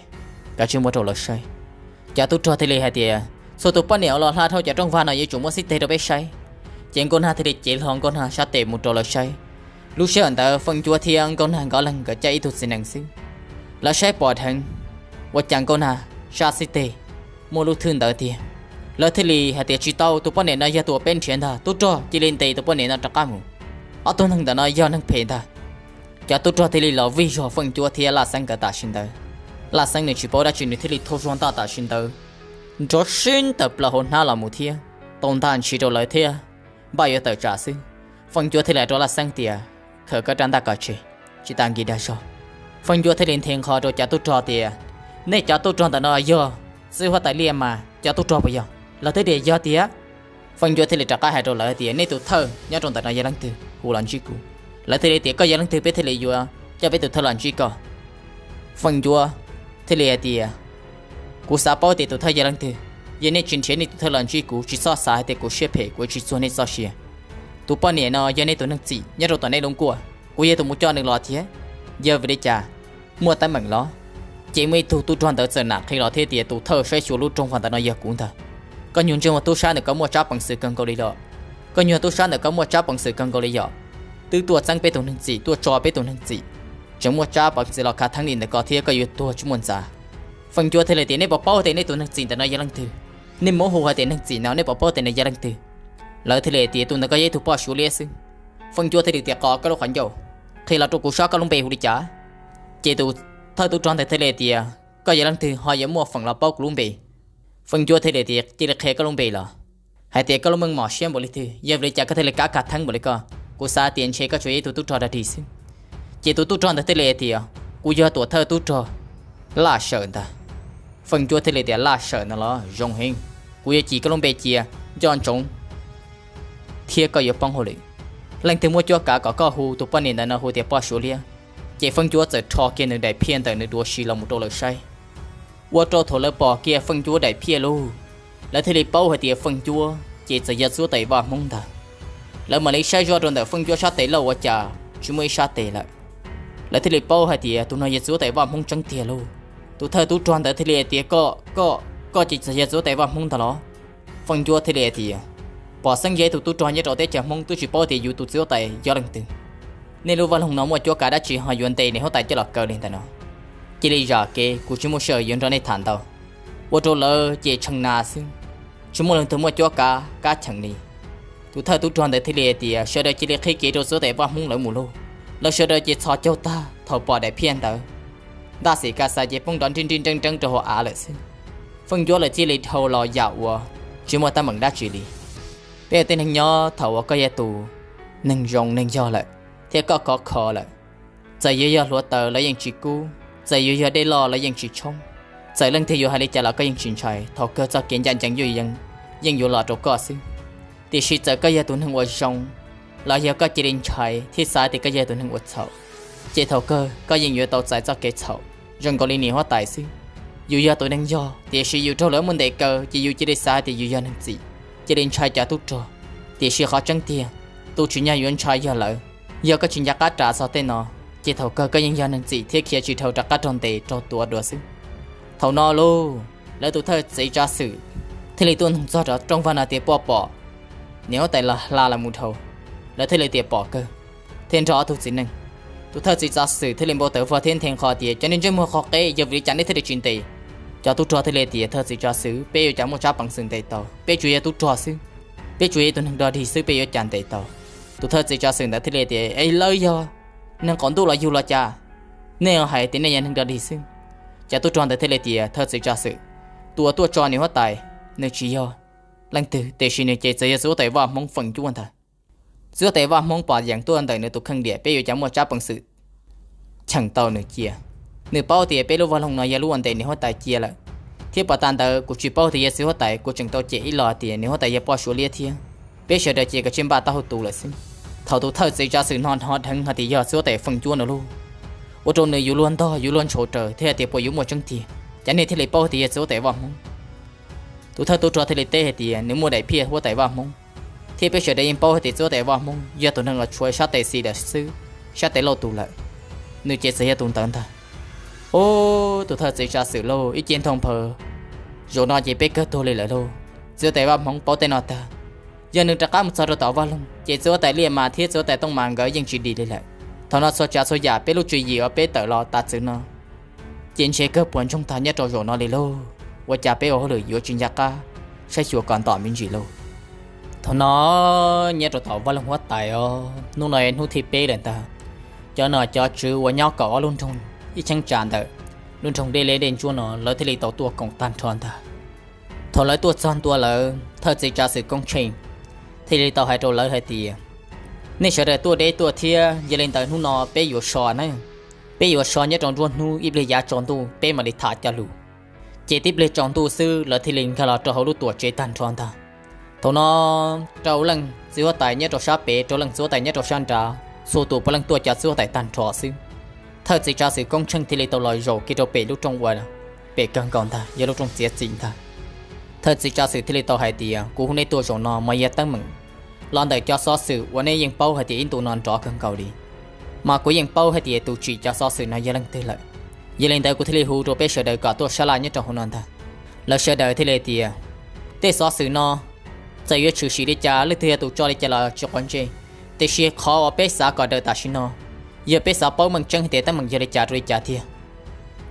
Kav tsij muab rau lawv saib. Cov tub rog thiaj li hais tias txhua tus poj niam uas los hla dhau cov rooj vag no yuav tsum muab xib teg rau peb saib. Ces Nkauj Nag thiaj li cev hlo Nkauj Nag sab tes mus rau lawv saib. Lub sij hawm ntawd Feej Ncuab thiab Nkauj Nag nkawd leeg nkawd caij ib tug txiv nees xwb. Lawv saib pom dheev ua cas Nkauj Nag sab xib teg muaj lub thwj ntawd tiag. Lawv thiaj li hais tias tsis tau, tus poj niam no yog tus uas peb nrhiav ntag, tub rog cia li ntes tus poj niam no rov qab mus. Ob tug neeg ntawm no yog neeg phem ntag. Cov tub rog thiaj li los vij zog Feej Ncuab thiab Laj Xeeb nkawd tam sim ntawd. Laj Xeeb nws tsis paub dab tsi nws thiaj li thau zog ntaj tam sim ntawd nrov sib tawm plaws hauv hnab los mus thiab tau ntaj ntshis rau lawv thiab npaj yuav tawm tsam xwb. Feej Ncuab thiaj li hais rau Laj Xeeb tias khawm koj rab ntaj kom tseg, tsis tas nkis dag zog. Feej Ncuab thiaj li nthe nqho rau cov tub rog tias nej cov tub rog ntawm no yog txiv huab tais liaj mas cov tub rog puas yog? Lawv thiaj tias yog tiag. Feej Ncuab thiaj li rov qab hais rau lawv tias nej tus thawj nyob rau ntawm no yog leej twg, hu los ntsib kuv. Lawv thiaj li tias koj yog leej twg peb thiaj li yuav coj peb tus thawj los ntsib koj. Feej Ncuab thiaj li hais tias kuv xav paub tias tus thawj yog leej twg. Yog nej tsis nrhiav nej tus thawj los ntsib kuv, tsis txhob xav hais tias kuv siab phem kuv tsis txuag nej txoj sia. Tus poj niam no yog nej tus neeg txim nyob rau tom nej lub nkuaj, kuv yog tus mus coj nws los thiab. Yog vim li cas? Muaj teeb meem los? Ces muaj ib tug tub rog ntawd txawm nam qhi los thiab tias tus thawj saib xyuas lub rooj vag ntawm no yog kuv ntag. Koj nyuag ntsej muag tub sab ntawm koj muaj tsab peev xwm kawg nkaus li los? Koj nyuag tub sab ntawm koj muaj tsab peev xwm kawg nkaus li yom? Twb tuaj txeeb peb tus neeg txim, tuaj tso peb tus neeg txim, tseem muaj tsab peev xwm los khav theeb li ntawm koj thiab koj yuav tuag tsis muaj ntxav. Feej Ncuab thiaj li tias nej puas paub tias nej tus neeg txim ntawm no yog leej twg? Nej muab hu hais tias neeg txim no nej puas paub tias nws yog leej twg? Lawv thiaj li tias tus ntawd koj yog ib tug poj suav liab xwb. Feej Ncuab thiaj li tias qo koj lub qhov ncauj, qhia los rau kuv saib koj lub npe hu li cas. Ces tus thawj tub rog ntawd thiaj li tias koj yog leej twg ho yuav muaj feem los paub kuv lub npe? Feej Ncuab thiaj li tias cia li qhia koj lub npe los, hais tias koj lub meej mom siab npaum li twg, yog vim li cas koj thiaj li kav khav theeb npaum li koj. Kuv xav tias ntshe koj tsuas yog ib tug tub rog dog dig xwb. Ces tus tub rog ntawd thiaj li tias kuv yog tuam thawj tub rog Laj Sawm ntag. Feej Ncuab thiaj li tias Laj Sawm no los zoo heev, kuv yuav cim koj lub npe cia, nco ntsoov thiab koj yuav poob hauj lwm. Leej twg muaj cuab kav kom koj hu tus poj niam ntawm no hu tias poj suav liab. Ces Feej Ncuab txawm rho kiag nws daim phiaj ntawm nws duav si los mus rau lawv saib. Ua rau thaum lawv pom kiag Feej Ncuab daim phiaj lauj, lawv thiaj li paub hais tias Feej Ncuab ces txawm yog txiv huab tais vaj Hmoob ntag. Lawv mam li saib zoj rau ntawm Feej Ncuab sab tes lauj ua cas tsis muaj ib sab tes lawm. Lawv thiaj li paub hais tias tus no yog txiv huab tais vaj Hmoob tseeb tiag lauj. Tus thawj tub rog ntawd thiaj li hais tias koj, koj, koj ces txawm yog txiv huab tais vaj Hmoob ntag los? Feej Ncuab thiaj li hais tias pom xeeb yog ib tug tub rog nyob rau teb chaws Hmoob twb tsis paub tias yus tus txiv huab tais yog leej twg. Nej lub vaj loog no muaj cuab kav dab tsi ho yuav ntes niam huab tais coj los kaw li ntawm no? Cia li zam kev, kuv tsis muaj sij hawm yuav nrog nej tham ntau. Ua rau lawv ces tshee nas xwb, tsis muaj leej twg muaj cuab kav kab cheem li. Tus thawj tub rog ntawd thiaj li hais tias sawv daws cia li qhib kev rau txiv huab tais vaj Hmoob lawv mus lauj. Lawv sawv daws ces txhos caug tag thaum pom daim phiaj ntawd. Ntaj xim ka xais ces poob nrov nrib nrib nreeb nreeb rau hauv av lawm xwb. Feej Ncuab lawv thiaj li dhau los yam uas tsis muaj teeb meem dab tsi li. Peb ua tej neeg nyob thaum uas koj yog tus neeg zoo neeg yog lawm, thiab koj khov kho lawm, txawm yuav yog hluav taws lawv yeej tsis kub, txawm yuav yog dej loj lawv yeej tsis tshoob, txawm leej twg yuav hais li cas los koj yeej tsis ntshai, thaum kawg txoj kev ncaj ncees yeej yuav los rau koj xwb. Tiam sis txawm koj yog tus neeg uas zoo, los yog koj cia li ntshai thiab xav tias koj yog tus neeg uas txhaum, ces thaum kawg koj yeej yuav tau txais txoj kev txhaum zoo nkaus li niam huab tais xwb. Yus yog tus neeg yog, tiam sis yus raug lawv muab ntes kaw ces yus cia li xav tias yus yog neeg txim. cia li ntshai cov tub rog. Tiam sis qhov tseeb tiag, tus tsim nyog yuav ntshai yog lawv. Yog koj tsis nco qab ras txog tej no, ces thaum kawg koj yeej yog neeg txim thiab khiav tsis dhau rov qab raug ntes raug tua dua xwb. Thaum no lauj, lawv tus thawj txiv tsav xwm thiaj li tuaj nug txog rau rooj vag no tias puas pom niam huab tais los hla los mus dhau. Lawv thiaj li tias pom kawg, thiaj nrog ob tug txiv neej. Tus thawj txiv tsav xwm thiaj li npau taws vog thiab nthe nqho tias cov niag ntsej muag qhov qeb, yog vim li cas nej thiaj li tsis ntes? Cov tub rog thiaj li tias thawj txiv tsav xwm, peb yuav cas muaj tsab peev xwm ntes tau, peb tsuas yog tub rog xwb, peb tsuas yog tus neeg dog dig xwb, peb yuav cas ntes tau? Tus thawj txiv tsav xwm ntawd thiaj li tias es lawv yog neeg qaum ntuj los yug los cas? Nej hais tias nej yog neeg dog dig xwb. Cov tub rog ntawd thiaj li tias thawj txiv tsav xwm, tus uas tuaj tso niam huab tais, nws tsis yog leej twg, tiam sis nws ces txawm yog txiv huab tais vaj hmoob feem cuab ntag. Txiv huab tais vaj hmoob pom yeem tuaj ntawm nws tus kheej diam, peb yuav cas muaj tsab peev xwm cheem tau nws cia. Nws paub tias peb lub vaj loog no yog lub uas ntes niam huab tais cia lawm, thiab pom tas ntawd kuv tsis paub tias yog txiv huab tais, kuv tseem tau cem ib los tias niam huab tais yog poj suav liab thiab. Peb sawv daws ces kav tsij npaj taub hau tu lawm xwb. Thaum tus thawj txiv tsav xwm no hnov dheev hais tias yog txiv huab tais feem cuab no lauj, ua rau nws yuav luag ntog yuav luag ntshau raws thiab hais tias puas yuav muaj tseeb tiag, cas nej thiaj li paub tias yog txiv huab tais vaj hmoob? Tus thawj tub rog thiaj li teb hais tias nws muaj daim phiaj huab tais vaj hmoob, thiab peb sawv daws yeej paub hais tias txiv huab tais vaj hmoob yog tus neeg uas tshuav sab tes xis lawm xwb, sab tes lauj tus lawm, nws ces txawm yog tus ntawd ntag. Ub, tus thawj txiv tsav xwm lauj, ib ce ntoo nphaws, zaum no ces peb kawg tuag li lawm lauj. Txiv huab tais vaj hmoob paub tej no tag, yog nws rov qab mus txog rau tom vaj loog ces txiv huab tais liaj mas thiab txiv huab tais tooj mas nkawd yeej tsis dim li lawm. Thaum no txhua tsav txhua yam peb lub tswv yim uas peb tawm los tas txwm no ces ntshe kawg puas ntsoog tag nyob rau zaum no li lauj. Ua cas peb ua hauj lwm yuav tsis nco qab saib xyuas kom ntom me ntsis lauj. Thaum no nyob rau tom vaj loog huab tais os, hnub no hnub thib peb lawm ntag. Cov nom cov tswv uas nyob kaum ob lub nroog ib cheeb tsam ntawm lub nroog Dej Leb Dej Ntsuab no lawv thiaj li tau tuaj koom tag nrho ntag. Thaum lawv tuaj txog ntua lawm, thawj txiv tsav xwm Koob Tsheej thiaj li tau hais rau lawv hais tias, nej sawv daws tuaj deb tuaj thiab, yog li ntawd hnub no peb yuav so na. Peb yuav so nyob rau nruab hnub, ib pliag yav tsaus ntuj peb mam li tham cov lus. Ces tib pliag tsaus ntuj xwb lawv thiaj li nkag los rau hauv lub tuam tsev tag nrho ntag. Thaum no rau leej txiv huab tais nyob rau sab pem, rau leej txiv huab tais nyob rau sab nrad, txhua tus puav leej tuaj cov txiv huab tais tag nrho xwb. Thawj txiv tsav xwm Koob Tsheej thiaj li tau los zaum kiag rau pem lub rooj uas pem kawg nkaus ntag, yog lub rooj txiav txim ntag. Thawj txiv tsav xwm thiaj li tau hais tias, kuv hu nej tuaj zaum no mas yog teeb meem los ntawm cov xov xwm uas nej yeej paub hais tias ib ntu no nrov kawg nkaus li, mas kuv yeej paub hais tias tus tsim cov xov xwm no yog leej twg lawm. Yog li ntawd kuv thiaj li hu rau peb sawv daws kom tuaj sab laj nyob rau hauv no ntag. Lawv sawv daws thiaj li tias, tej xov xwm no txawm yuav tshwm sim li cas, leej twg yog tus tso li cas los tsis quav ntsej, tiam sis qhov uas peb xav kom daws tam sim no yog peb xav paub meej tseeb hais tias teeb meem yog li cas rau li cas tiag.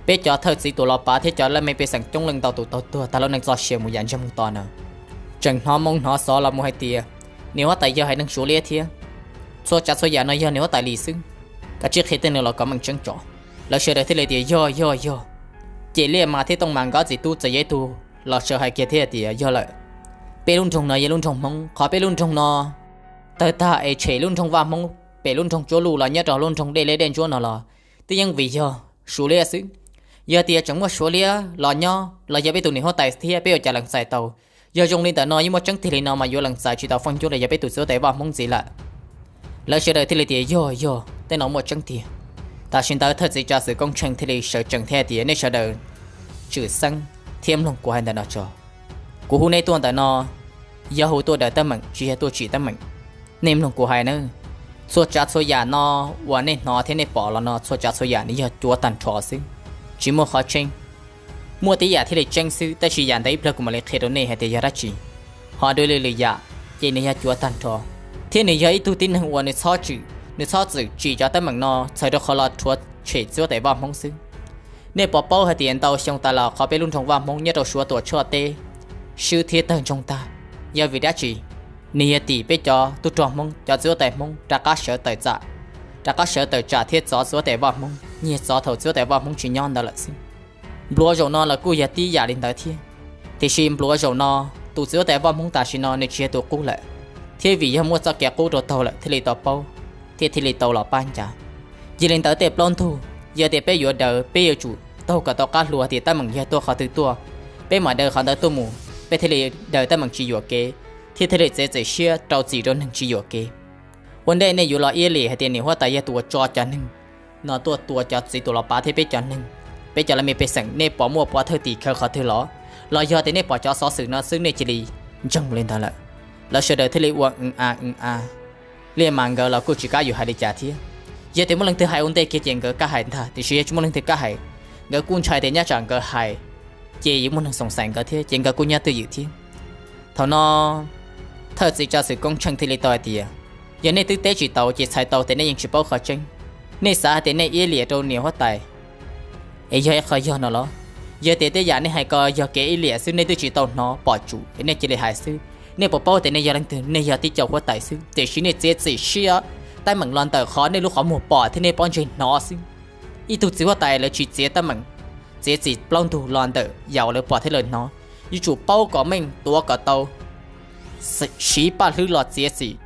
Peb cov thawj txiv tuam los pav thiab cov laj mej pej xeem coob leej ntau tus tau tuag tag lub neej txoj sia mus yam ntsej muag to na, tseem hnov moo hnov xov los mus hais tias niam huab tais yog haiv neeg suav liab thiab, txhua tsav txhua yam no yog niam huab tais li xwb, kav tsij qhia tej no los kom meej tseeb tso. Lawv sawv daws thiaj li tias yog yog yog. Ces liaj mas thiab tooj mas nkawd txiv tub txawm yog ib tug los sawv hais kiag thiab tias yog lawm, peb lub nroog no yog lub nroog Hmoob, qhov peb lub nroog no tawg tag es tshem lub nroog Vaj Hmoob pem lub nroog Tsuab Luj los nyob rau lub nroog Dej Leb Dej Ntsuab no los twb yeej vim yog suav liab xwb. Yog tias tseem muaj suav liab los nyob los yog peb tus niam huab tais thiab peb ua cas lees txais tau. Yog zoo li ntawm no yeej muaj tseeb tiag li no mas yuav lees txais tsis tau feej cuab li yog peb tus txiv huab tais Vaj Hmoob ntxiv lawm. Lawv sawv daws thiaj li tias yog yog, tej no muaj tseeb tiag. Tam sim ntawd thawj txiv tsav xwm Koob Tsheej thiaj li sawv tsees thiab tias nej sawv daws tshwm xeeb thiab mloog kuv hais ntawm no tso. Kuv hu nej tuaj ntawm no yog hu tuaj daws teeb meem tsis yog tuaj tsim teeb meem. Nej mloog kuv hais nawb, txhua tsav txhua yam no uas nej hnov thiab nej pom los no txhua tsav txhua yam nws yog cuav tag nrho xwb, tsis muaj qhov tseeb. Muaj tib yam thiaj li tseeb xwb, tab sis yam ntawd ib pliag kuv mam li qhia rau nej hais tias yog dab tsi. Ho dua li lwm yam ces nws yog cuav tag nrho, thiab nws yog ib tug tib neeg uas nws txhob txwm, nws txhob txwm tsim cov teeb meem no txhawm rau qhov los rhuav tshem txiv huab tais Vaj Hmoob xwb. Nej puas paub hais tias ntau xyoo tas los qhov peb lub nroog Vaj Hmoob nyob rau Suav tuam tshoj teb swb thiab tawg ntsoog tag, yog vim dab tsi? Nws yog tim peb cov tub rog Hmoob, cov txiv huab tais Hmoob rov qab sawv tawm txam, rov qab sawv tawm tsam thiab txov txiv huab tais Vaj Hmoob, nyiag txov thaum txiv huab tais Vaj Hmoob tsis nyob ntawd lawm xwb. Npluav zaum no los kuj yog tib yam li ntawd thiab. Tiam sis npluav zaum no, tus txiv huab tais Vaj Hmoob tam sim no nws tsis yog tus qub lawm, thiab vim yog muaj txoj kev qub rau taug lawm thiaj li tau paub thiab thiaj li tau los pab ncav. Yog li ntawd tej plaub ntug, yog tias peb yuav daws, peb yuav tsum taug kom tau qab hluas tias teeb meem yog tuaj qhov twg tuaj, peb mam daws qhov ntawd tuaj mus, peb thiaj li daws teeb meem tsis yuam kev, thiab thiaj li txiav txim siab rau txim rau neeg tsis yuam kev. Ua ntej nej yuav los iab lim hais tias niam huab tais yog tus uas tso cov neeg no tuaj tua cov txiv tuam los pav thiab peb cov neeg, peb cov laj mej pej xeem, nej pom muaj pov thawj tim khawv qhov twg los? Los yog tias nej pom cov xov xwm no xwb nej cia li ntseeg mus li ntawd lawm? Lawv sawv daws thiaj li ua a a. Liaj Mas nkawd los kuj tsis kam yuav hais li cas thiab. Yog tias muaj leej twg hais ua ntej kiag ces nkawd kam hais ntag, tiam sis yog tsis muaj leej twg kam hais, nkawd kuj ntshai tias nyab tsam nkawd hais ces yuav muaj neeg xoom xaim nkawd thiab, ces nkawd kuj nyob twj ywm thiab. Thaum no thawj txiv tsav xwm Koob Tsheej thiaj li tau hais tias, yog nej twb teb tsis tau ces txhais tau tias nej yeej tsis paub qhov tseeb. Nej xav hais tias nej iab liam rau niam huab tais es yog ib qho yog no los? Yog tias tej yam nej hais ko yog kev iab liam xwb, nej twb tsis tau hnov pom tsum es nej cia li hais xwb. Nej puas paub tias nej yog leej twg? Nej yog tib co huab tais xwb, tiam sis nej txiav txim siab teeb meem los ntawm qhov nej lub qhov muag pom thiab nej pob ntseg hnov xwb. Ib tug txiv huab tais lawv tsis txiav teeb meem, txiav txim plaub ntug los ntawm yam uas lawv pom thiab lawv hnov. Yuav tsum paub kom meej, tuav kom tau, siv paj hlwb los txiav txim,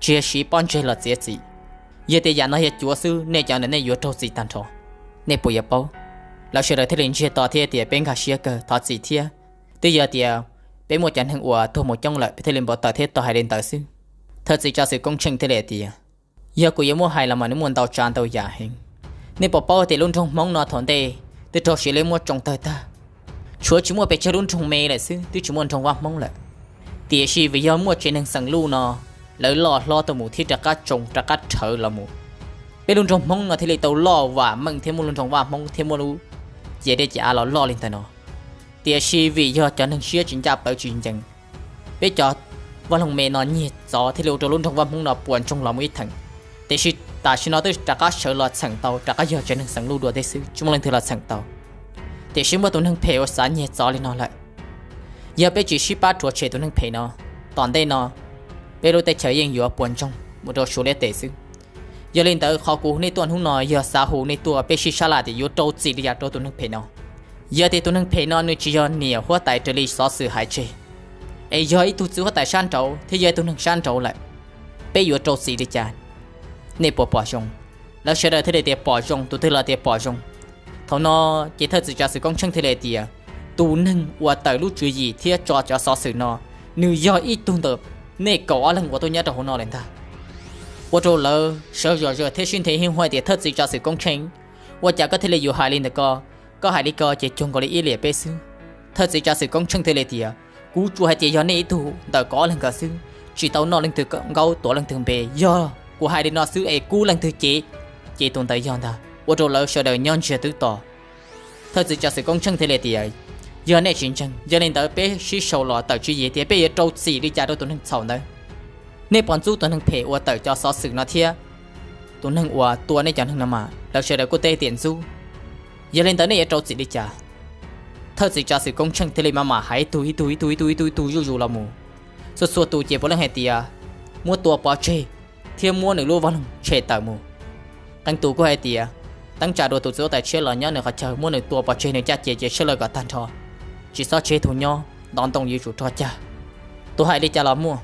tsis yog siv pob ntseg los txiav txim. Yog tias yam no yog cuav xwb, nej cov ntawd nej yuav raug txim tag nrho. Nej puas yuav paub? Lawv sawv daws thiaj li ntsiag to thiab tias, peb nkag siab kawg, thov txim thiab. Twb yog tias peb muaj cov neeg uas tuag mus coob lawm, peb thiaj li npau taws thiab tau hais li ntawd xwb. Thawj txiv tsav xwm Koob Tsheej thiaj li hais tias, yog kuv yuav muab hais los mas nws muaj ntau tsav ntau yam heev. Nej puas paub tias lub nroog Hmoob no thaum ntej twb raug siav leb muab tsoo tawg tag, tshuav tsis muaj pes tsawg lub nroog me lawm xwb, twb tsis muaj nroog Vaj Hmoob lawm. Tiam sis vim yog muaj tsev neeg xeem Luj no, lawv loj hlob tuaj mus thiab rov qab tsoo rov qab rhawv los mus. Peb lub nroog Hmoob no thiaj li tau loj vam meej thiab muaj lub nroog Vaj Hmoob thiab muaj lub ces dej ces av los loj li ntawm no. Tiam sis vim yog cov neeg siab tsis ncaj plawv tsis ncees, peb cov Vaj Loog me no nyiag txov thiaj li ua rau lub nroog Vaj Hmoob no puas ntsoog los mus ib theem. Tiam sis tam sim no twb rov qab sawv los txheem tau, rov qab yog tsev neeg xeem Luj dua tib xwb, tsis muaj leej twg los txheem tau. Tiam sis muaj tus neeg phem uas xav nyiag txov li no lawm. Yog peb tsis sib pab rhuav tshem tus neeg phem no, tom ntej no peb lub teb chaws yeej yuav puas ntsoog mus rau Suav liab tes xwb. Yog li ntawd qhov kuv hu nej tuaj hnub no yog xav hu nej tuaj peb sib sab laj tias yuav rau txim li cas rau tus neeg phem no. Yog tias tus neeg phem no nws tsis yog niam huab tais raws li xov xwm hais tseg, es yog ib tug txiv huab tais sab nraud thiab yog ib tug neeg sab nraud lawm, peb yuav rau txim li cas? Nej puas pom zoo? Lawv sawv daws thiaj li tias pom zoo, tus twg los tias pom zoo. Thaum no ces thawj txiv tsav xwm Koob Tsheej thiaj li tias, tus neeg uas tawm lub tswv yim thiab tso cov xov xwm no, nws yog ib tug ntawm nej kaum ob leeg uas tuaj nyob rau hauv no lawm ntag. Ua rau lawv sawv zom zaws thiab sib nthe heev hais tias, thawj txiv tsav xwm Koob Tsheej, ua cas koj thiaj li yuav hais li ntawm ko? Koj hais li ko ces cuag nkaus li iab liam peb xwb. Thawj txiv tsav xwm Koob Tsheej thiaj li tias, kuv tsuas hais tias yog nej ib tug ntawm kaum ob leeg nkawd xwb, tsis tau noj leej twg nkaub tuav leej twg npe. Yog kuv hais li no xwb es kub leej twg cev, ces tus ntawd yog ntag. Ua rau lawv sawv daws nyob ntsiag twb to. Thawj txiv tsav xwm Koob Tsheej thiaj li tias, yog nej tsis ntseeg, yog li ntawd peb sib sau los tawm tswv yim tias peb yuav rau txim li cas rau tus neeg txhaum ntawd. Nej puas ntxub tus neeg phem uas tawm cov xov xwm no thiab tus neeg uas tua nej cov neeg no mas? Lawv sawv daws kuj teb tias ntxub. Yog li ntawd nej yuav rau txim li cas? Thawj txiv tsav xwm Koob Tsheej thiaj li maj mam hais ib tug ib tug ib tug ib tug ib tug ib tug zuj zus los mus. Txhua txhua tus ces puav leej hais tias muab tua pov tseg thiab muab nws lub vaj loog tshem tawm mus. Qee tus kuj hais tias teeb tsa dua tus txiv huab tais tshiab los nyob nws qhov chaw, muab nws tua pov tseg nws caj ces ces sab lawj kom tag nrho, tsis txhob tseg tus nyob, ntov ntoo yuav tsum rog cag. Tus hais li cas los muaj.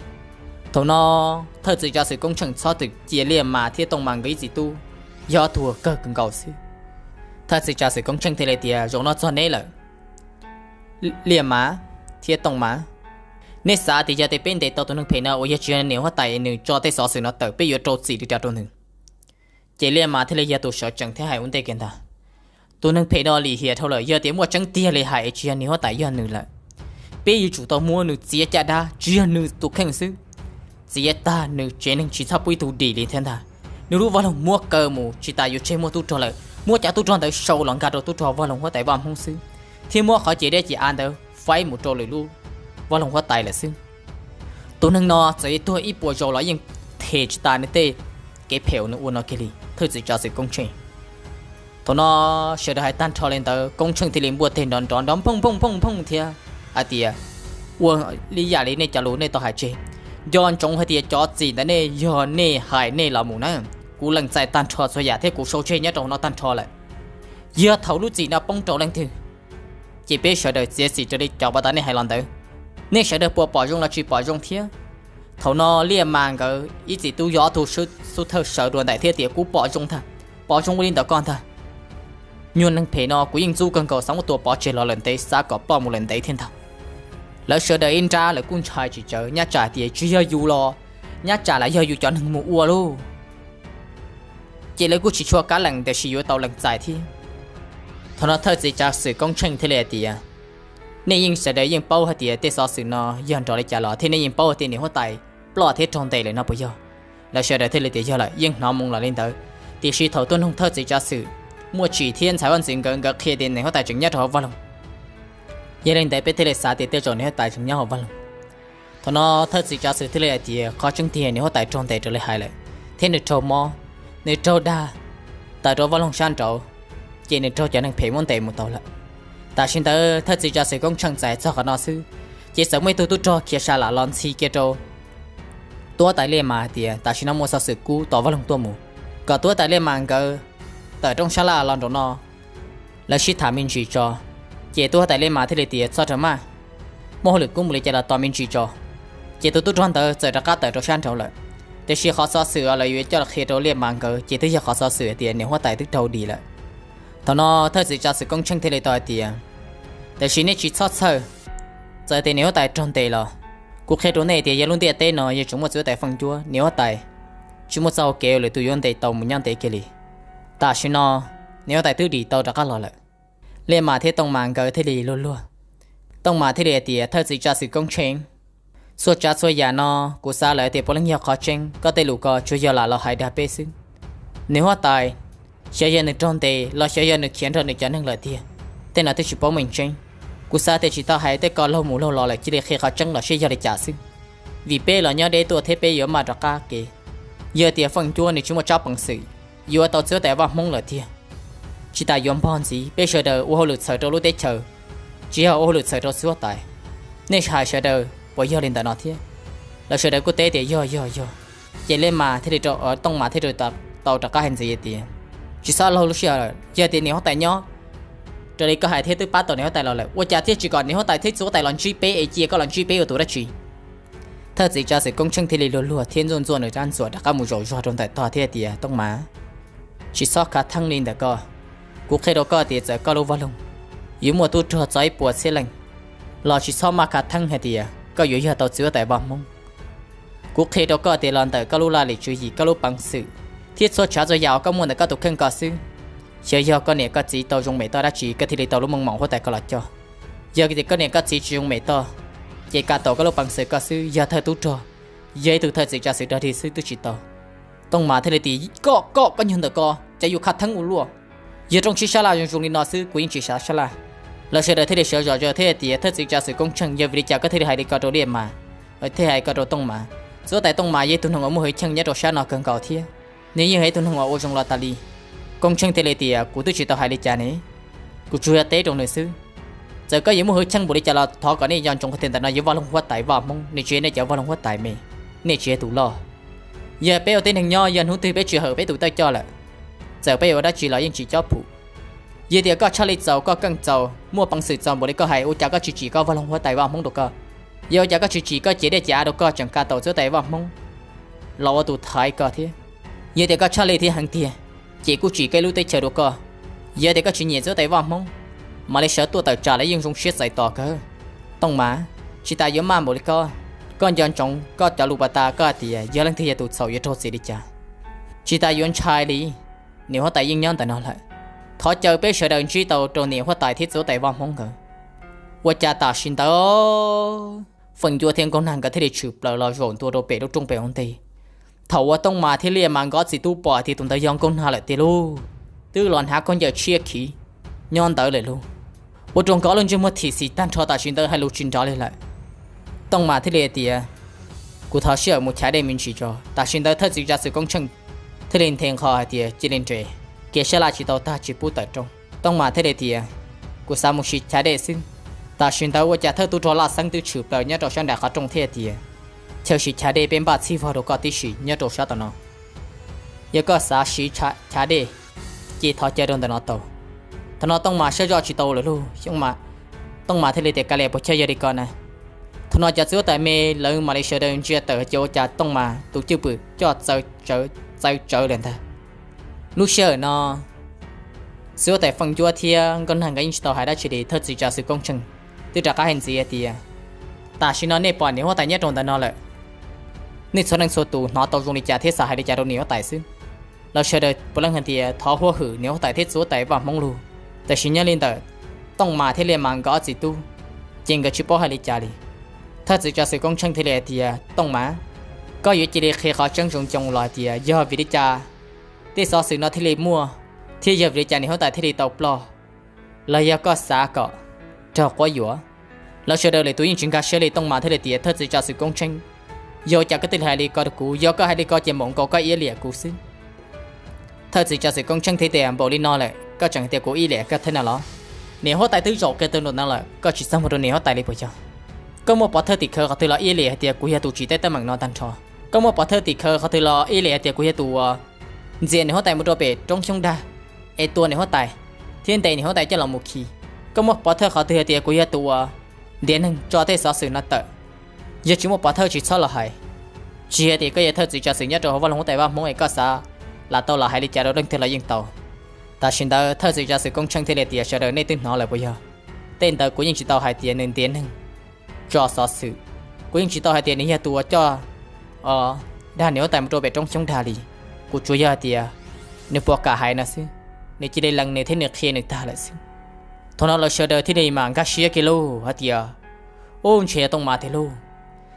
Thaum no thawj txiv tsav xwm Koob Tsheej txhob twm cia Liaj Mas thiab Tooj Mas nkawd ib txiv tub yog tuag kawg kawg nkaus xwb. Thawj txiv tsav xwm Koob Tsheej thiaj li tias, zaum no txog neb lawm, Liaj Mas thiab Tooj Mas, neb xav tias yog tias peb ntes tau tus neeg phem no uas yog tsis yog niam huab tais nws tso tej xov xwm no tawm peb yuav rau txim li cas rau nws? Ces Liaj Mas thiaj li yog tus sawv tsees thiab hais ua ntej kiag ntag, tus neeg phem no lim hiam dhau lawm, yog tias muaj tseeb tiag li hais es tsis yog niam huab tais yog nws lawm, peb yuav tsum tau muab nws txiav caj dab, tsis yog nws tus kheej xwb, txiav tag nws tsev neeg tsis txhob pub ib tug dim li thiab ntag. Nws lub vaj loog muab kaw mus tsis tas yuav tseg muaj tub rog lawm, muab cov tub rog ntawd sau los nkag rau tub rog vaj loog huab tais Vaj Hmoob xwb, thiab muab qhov ces dej ces av ntawd faib mus rau lwm lub vaj loog huab tais lawm xwb. Tus neeg no txawm yuav tuag ib puas zaus los yeej them tsis tas nws tej kev phem uas nws ua no kiag li, thawj txiv tsav xwm Koob Tsheej. Thaum no sawv daws hais tag nrho li ntawd, Koob Tsheej thiaj li npuaj teg nrov nrov nrov phooj phooj phooj phooj thiab hais tias, ua li yam li nej cov lus nej tau hais tseg, nco ntsoov hais tias cov txim ntawd nej yog nej hais nej los mus na. Kuv lees txais tag nrho txhua yam thiab kuv sau tseg nyob rau hauv no tag nrho lawm. Yog thaum lub txim no poob rau leej twg, ces peb sawv daws txiav txim raws li cov pov tas nej hais los ntawd. Nej sawv daws puas pom zoo los tsis pom zoo thiab? Thaum no Liaj Mas nkawd ib txiv tub yog ob tug xub thawj sawv dua ntais thiab tias, kuv pom zoo ntag, pom zoo ua li ntawm koj ntag. Nyuag neeg phem no kuv yeej ntxub kawg nkaus, xav muab tua pov tseg los lawm ntev, xav kom ploj mus lawm ntev thiab ntag. Lawv sawv daws ib nrab lawv kuj ntshai tsis tsawv, nyab tsam tias tsis yog yus los nyab tsam lam yog yus cov neeg mus ua lauj. Ces lawv kuj tsis tshua kab lees tiam sis yuav tau lees txais thiab. Thaum no thawj txiv tsav xwm Koob Tsheej thiaj li hais tias, Nej yeej sawv daws yeej paub hais tias tej xov xwm no yog nrov li cas los thiab nej yeej paub hais tias niam huab tais ploj thiab raug ntes lawm no puas yog? Lawv sawv daws thiaj li tias yog lawm, yeej hnov moo los li ntawd. Tiam sis thaum tuaj noog thawj txiv tsav xwm Muaj Tsim thiab ntxhais vaj ntxwv nkawd, nkawd qhia tias niam huab tais tseem nyob rau hauv vaj loog. Yog li ntawd peb thiaj li xav tias tej zaum niam huab tais tseem nyob hauv vaj loog. Thaum no thawj txiv tsav xwm thiaj li hais tias qhov tseeb tiag niam huab tais raug ntes raws li hais lawm, thiab nws raug mob, nws raug dag, tawm rau vaj loog sab nraud, ces nws raug cov neeg phem muab ntes mus tau lawm. Tam sim ntawd thawj txiv tsav xwm Koob Tsheej txais txog qhov no xwb, ces txawm muaj ib tug tub rog khiav sa lam los ntxhi kiag rau tub huab tais Liaj Mas hais tias tam sim no muaj xov xwm kub tom vaj loog tuaj mus, kom tub huab tais Liaj Mas nkawd tawm rooj sab laj los nraum no, lawv sib tham me ntsis tso. Ces tub huab tais Liaj Mas thiaj li tias txhob rau maj, muaj hauj lwm kub mus li cas los tos me ntsis tso. Ces tus tub rog ntawd txawm rov qab tawm rau sab nraud lawm. Tiam sis qhov xov xwm uas lawv yuav coj los qhia rau Liaj Mas nkawd ces twb yog qhov xov xwm hais tias niam huab tais twb raug dim lawm. Thaum no thawj txiv tsav xwm Koob Tsheej thiaj li tau hais tias, tiam sis nej tsis txhob txhawj, txawm tias niam huab tais raug ntes los kuv qhia rau nej tias yog lub ntiaj teb no yog tseem muaj txiv huab tais Feej Cuab, niam huab tais tsis muaj txoj hau kev uas lwm tus yuav ntes tau mus nyob ntev kiag li. Tam sim no niam huab tais twb dim tau rov qab los lawm. Liaj Mas thiab Tooj Mas nkawd thiaj li luag luag. Tooj Mas thiaj li hais tias thawj txiv tsav xwm Koob Tsheej, txhua tsav txhua yam no kuv xav lawm tias puav leej yog qhov tseeb, koj tej lus ko tsuas yog lam los hais dag peb xwb. Niam huab tais, xyov yog nws raug ntes los xyov yog nws khiav nrog nws cov neeg lawm tiag, tej no twb tsis paub meej tseeb. Kuv xav tias tsis tau hais tej ko laug mus laug los lawm, cia li qhia qhov tseeb los seb yog li cas xwb. Vim peb los nyob deb tuaj thiab peb yuav maj rov qab kev. Yog tias Feej Cuab nws tsis muaj tsab peev xwm yuav tau txiv huab tais vaj Hmoob lawm tiag, tsis tas yuav npog ntxiv peb sawv daws ua hauj lwm txhawm rau lub teb chaws, tsis yog ua hauj lwm txhawm rau txiv huab tais. Nej hais sawv daws puas yog li ntawm no thiab? Lawv sawv daws kuj teb tias yog yog yog. Ces Liaj Mas thiaj li, Tooj Mas thiaj li tau rov qab hais ntxiv tias, tsis txhob laug lub sij hawm lawm, yog tias niam huab tais nyob raws li koj hais thiab twb pab tau niam huab tais los lawm, ua cas thiaj tsis kom niam huab tais thiab txiv huab tais los ntsib peb es cia koj los ntsib peb ua tus dab tsi? Thawj txiv tsav xwm Koob Tsheej thiaj li luag luag thiab ntxuaj ntxuaj nws rab ntxuam rov qab mus zaum zog rau ntawm tog thiab tias, Tooj Mas, tsis txhob khav theeb li ntawm koj. Kuv qhia rau koj tias txawm koj lub vaj loog yuav muaj tub rog txog ib puas txhiab leej los tsis txhob maj khav theeb hais tias koj yuav yog tau txiv huab tais vaj Hmoob. Kuv qhia rau koj tias los ntawm koj lub laj lim tswv yim, koj lub peev xwm thiab txhua tsav txhua yam uas koj muaj ntawm koj tus kheej ko xwb. Xyov yog koj niam koj txiv tau zoo mem toj dab tsi koj thiaj li tau lub meej mom huab tais ko los coj. Yog tias koj niam koj txiv tsis zoo mem toj, ces ka taum koj lub peev xwm ko xwb, yog thawj tub rog, yog ib tug thawj txiv tsav xwm dog dig xwb twb tsis tau. Tooj Mas thiaj li tias, koj, koj, koj nyuag ntawm ko cas yuav khav theeb ua luaj. Yog rooj tsib sab laj zoo zoo li no xwb kuv yeej tsis xav sab laj. Lawv sawv daws thiaj li sawv zom zaws thiab hais tias, thawj txiv tsav xwm Koob Tsheej, yog vim li cas koj thiaj li hais li ko rau Liaj Mas, thiaj hais ko rau Tooj Mas? Txiv huab tais Tooj Mas yog ib tug neeg uas muaj hwj chim nyob rau sab no kawg nkaus thiab, nws yeej yog ib tug neeg uas ua zoo los tas li. Koob Tsheej thiaj li tias, kuv twb tsis tau hais li cas ne, kuv tsuas yog teb rau nws xwb. Txawm koj yuav muaj hwj chim npaum li cas los thov kom nej nco ntsoov tias ntawm no yog vaj loog huab tais vaj Hmoob, nws tsis yog nej cov vaj loog huab tais me, nej tsis yog tus loj. Yog peb ua tib neeg nyob, yog hnub twg peb tsis hawm peb tus thawj coj lawm, txawm peb ua dab tsi los yeej tsis cob phum. Yog tias koj tshaj li txaus, koj keej txaus, muaj peev xwm txaus npaum li koj hais, ua cas koj tsis tsim koj vaj loog huab tais vaj Hmoob rau koj? Yog ua cas koj tsis tsim koj cev dej cev av rau koj tseem ka taum txiv huab tais vaj Hmoob los ua tus thaiv koj thiab? Yog tias koj tshaj li thiab heev tiag, ces kuj tsim koj lub teb chaws rau koj. Yog tias koj tsis nyiam txiv huab tais vaj Hmoob, mam li sawv tuaj tawm tsam los yeej zoo siab txais tos kawg. Tooj Mas, tsis tas yuav maj npaum li koj, koj nco ntsoov koj cov lus pas tas koj hais tias yog leej twg yog tus txhaum yuav raug txim li cas. Tsis tas yuav ntshai li, niam huab tais yeej nyob ntawm no lawm. Thov caw peb sawv daws ntsib tau rau niam huab tais thiab txiv huab tais vaj Hmoob nkawd. Ua cas tam sim ntawd Feem Cuab thiab Nkauj Nag nkawd thiaj li tshwm plaws los zaum ntua rau pem lub rooj pem hauv ntej. Thaum uas Tooj Mas thiab Liaj Mas nkawd ob txiv tub pom tias tus ntawd yog Nkauj Nag lawm tiag lauj, twb los hnav khaub ncaws tshiab khiv nyob ntawd lawm lauj. Ua rau nkawd ob lub ntsej muag thim xim tag nrho, tam sim ntawd hais lus tsis nrov li lawm. Tooj Mas thiaj li hais tias, kuv thov sij hawm mus chav dej me ntsis tso. Tam sim ntawd thawj txiv tsav xwm Koob Tsheej thiaj li nthe nqho hais tias, cia li nres, kev sab laj tsis tau tag tsis pub tawm rooj. Tooj Mas thiaj li tias, kuv xav mus sim chav dej xwb. Tam sim ntawd ua cas thawj tub rog Laj Xeeb twb tshwm plaws nyob rau sab nraim qhov rooj thiab tias, chaw sim chav dej peb npaj txhij vog rau koj tib si nyob rau sab tom no. Yog koj xav siv chav dej, ces thov caw rau ntawm no tau. Thaum no Tooj Mas saib zoj tsis tau lawm lauj, Tooj Mas thiaj li tias, kav liam, puas chawj yog li ko na. Thaum no cov txiv huab tais me lawv mam li sawv daws ntsia tawm ces ua cas Tooj Mas tus cwj pwm coj txaws tsawv lawm ntag. Lub sij hawm no txiv huab tais Feem Cuab thiab Nkauj Nag nkawd yeej tsis tau hais dab tsi li, thawj txiv tsav xwm Koob Tsheej twb rov qab hais ntxiv hais tias, tam sim no nej pom niam huab tais nyob rau ntawm no lawm. Nej txhua leej txhua tus hnov tau zoo li cas thiab xav hais li cas rau niam huab tais xwb. Lawv sawv daws puav leej hais tias thov huab hwm niam huab tais thiab txiv huab tais vaj Hmoob lug. Tam sim nyob li ntawm Tooj Mas thiab Liaj Mas nkawd ob txiv tub, ces nkawd tsis paub hais li cas li. Thawj txiv tsav xwm Koob Tsheej thiaj li hais tias, Tooj Mas, koj yuav cia li qhia qhov tseeb zoo coo los hais tias yog vim li cas tej xov xwm no thiaj li muaj, thiab yog vim li cas niam huab tais thiaj li tau ploj, los yog koj xav kom raug quab yuam? Lawv sawv daws lwm tus yeej tsis nkag siab li. Tooj Mas thiaj li tias, Thawj txiv tsav xwm Koob Tsheej, yog ua cas koj thiaj li hais li ko rau kuv? Yog koj hais li ko ces npaum nkaus koj iab liam kuv xwb. Thawj txiv tsav xwm Koob Tsheej thiaj tias, Npaum li no lawm koj tseem hais tias kuv iab liam koj thiab na los? Niam huab tais twb zaum kiag tau nram no lawm, koj tsis txhob mus rau niam huab tais li puas yog? Koj muaj pov thawj tim khawv qhov twg los iab liam hais tias kuv yog tus tsim tej teeb meem no tag nrho? Koj muaj pov thawj tim khawv qhov twg los iab liam hais tias kuv yog tus uas ntxias niam huab tais mus rau pem roob xyoob dag, es tua niam huab tais, thiab ntes niam huab tais coj los mus khi? Koj muaj pov thawj qhov twg hais tias kuv yog tus uas ntiav neeg tso tej xov xwm no tawm? Yog tsis muaj pov thawj tsis txhob los hais. Tsis hais tias koj yog thawj txiv tsav xwm nyob rau hauv vaj loog huab tais Vaj Hmoob es koj xav lam tau lam hais li cas rau leej twg los yeej tau. Tam sim ntawd thawj txiv tsav xwm Koob Tsheej thiaj li tias, Sawv daws nej twb hnov lawm puas yog? Tej ntawd kuv yeej tsis tau hais tias nws ntiav neeg tso xov xwm, kuv yeej tsis tau hais tias nws yog tus uas coj, o, dag niam huab tais mus rau pem roob xyoob dag li. Kuv tsuas yog hais tias nws puas kam hais no xwb, nws cia li lees nws thiab nws qhia nws tag lawm xwb. Thaum no lawv sawv daws thiaj li mas nkag siab kiag lauj hais tias, Ub, ntshe yog Tooj Mas tiag lauj.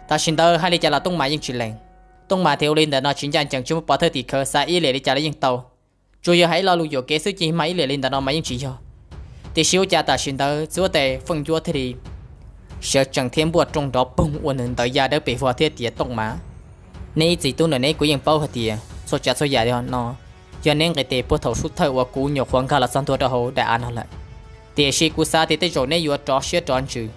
Tam sim ntawd hais li cas los Tooj Mas yeej tsis lees. Tooj Mas tias ua li ntawm no tsis ncaj ncees, tsis muaj pov thawj tim khawv, xav iab liam li cas los yeej tau. Tsuas yog hais ib lo lus yuam kev xwb ces mas iab liam li ntawm no mas yeej tsis yog. Tiam sis ua cas tam sim ntawd txiv huab tais Feej Ncuab thiaj li sawv tsees thiab npuaj rooj nrov poog ua nws ntawd ya dawb pes vog thiab tias, Tooj Mas, neb ib txiv tub ntawm neb kuv yeej paub hais tias txhua tsav txhua yam no yog neb nqis tes puag thaum xub thawj uas kuv nyuam qhuav nkag los txog ntua rau hauv daim av no lawm. Tiam sis kuv xav tias tej zaum neb yuav rov siab rov ntsws,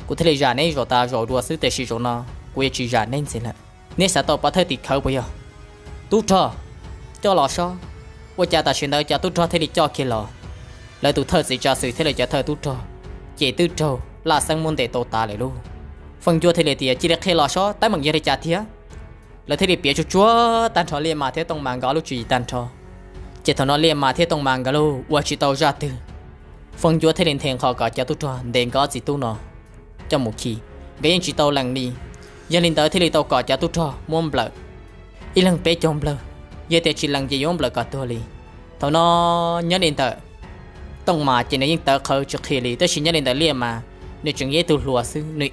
kuv thiaj li zam neb zaum tas zaum dua xwb, tiam sis zaum no kuv yuav tsis zam neb ntxiv lawm. Neb xav tau pov thawj tim khawv puas yog? Tub rog, coj los sob. Ua cas tam sim ntawd cov tub rog thiaj li coj kiag los. Lawv tus thawj txiv tsav xwm thiab lawv cov thawj tub rog ces twb raug Laj Xeeb muab ntes tau tas lawm lauj. Feej Ncuab thiaj li tias, Cia li qhia los sob, teeb meem yog li cas thiab? Lawv thiaj li piav tsuag tsuag tag nrho Liaj Mas thiab Tooj Mas nkawd ob lub tswv yim tag nrho. Ces thaum no Liaj Mas thiab Tooj Mas nkawd los ua tsis tau zaj twg, Feej Ncuab thiaj li nthe nqho kom cov tub rog ntes nkawd ob txiv tub no coj mus khi. Nkawd yeej tsis tau lees li. Yog li ntawd thiaj li tau kom cov tub rog muab nplawm ib leeg peb caug nplawg, yog tias tsis lees ces yuav muab nplawm kom tuag li. Thaum no nyob li ntawm Tooj Mas ces nws yeej tawv qhawv tsis qhia li, tab sis nyob li ntawm Liaj Mas nws tseem yog ib tug hluas xwb, nws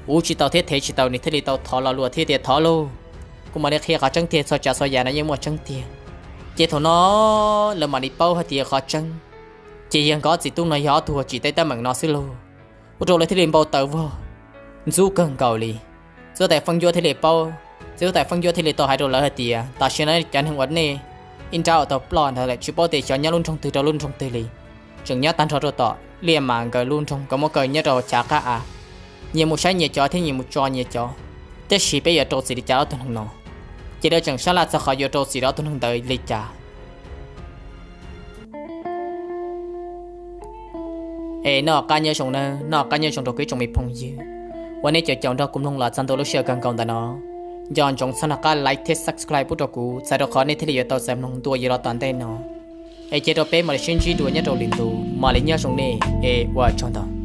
ua tsis tau thiab thev tsis tau, nws thiaj li tau thov lo lus thiab tias, Thov lauj, kuv mam li qhia qhov tseeb tiag, txhua tsav txhua yam no yeej muaj tseeb tiag. Ces thaum no lawv mam li paub hais tias qhov tseeb ces yog nkawd ob txiv tub no yog ob tug uas tsim tej teeb meem no xwb lauj. Ua rau lawv thiaj li npau taws vog ntxub kawg nkaus li. Txiv huab tais Feej Ncuab thiaj li paub, txiv huab tais Feej Ncuab thiaj li tau hais rau lawv hais tias, Tam sim no cov neeg uas nej ib nrab uas tau ploj ntawd lawm tsis paub tias xyov nyob lub nroog twg rau lub nroog twg li, tseem nyob tag nrho rau tom Liaj Mas nkawd lub nroog, nkawd muab kaw nyob rau chav qab av, nyias mus saib nyias cov thiab nyias mus tso nyias cov. Tab sis peb yuav rau txim li cas rau ob tug neeg no? Ces lawv tseem sab laj txog qhov yuav rau txim rau ob tug neeg ntawd li cas. Es noj qab nyob zoo nawb, noj qab nyob zoo rau kuv ib tsoom me phooj ywg uas nej caum caum nrog kuv mloog los txog ntua lub sij hawm kawg nkaus ntawm no. Nco ntsoov txhob noj qab like thiab subscribe pub rau kuv, txhawm rau qhov nej thiaj li yuav tau txais mloog dua yus los tom ntej no. Es cia rau peb mam li sib ntsib dua nyob rau lwm ntu, mam li nyob zoo nej, es ua tsaug ntau.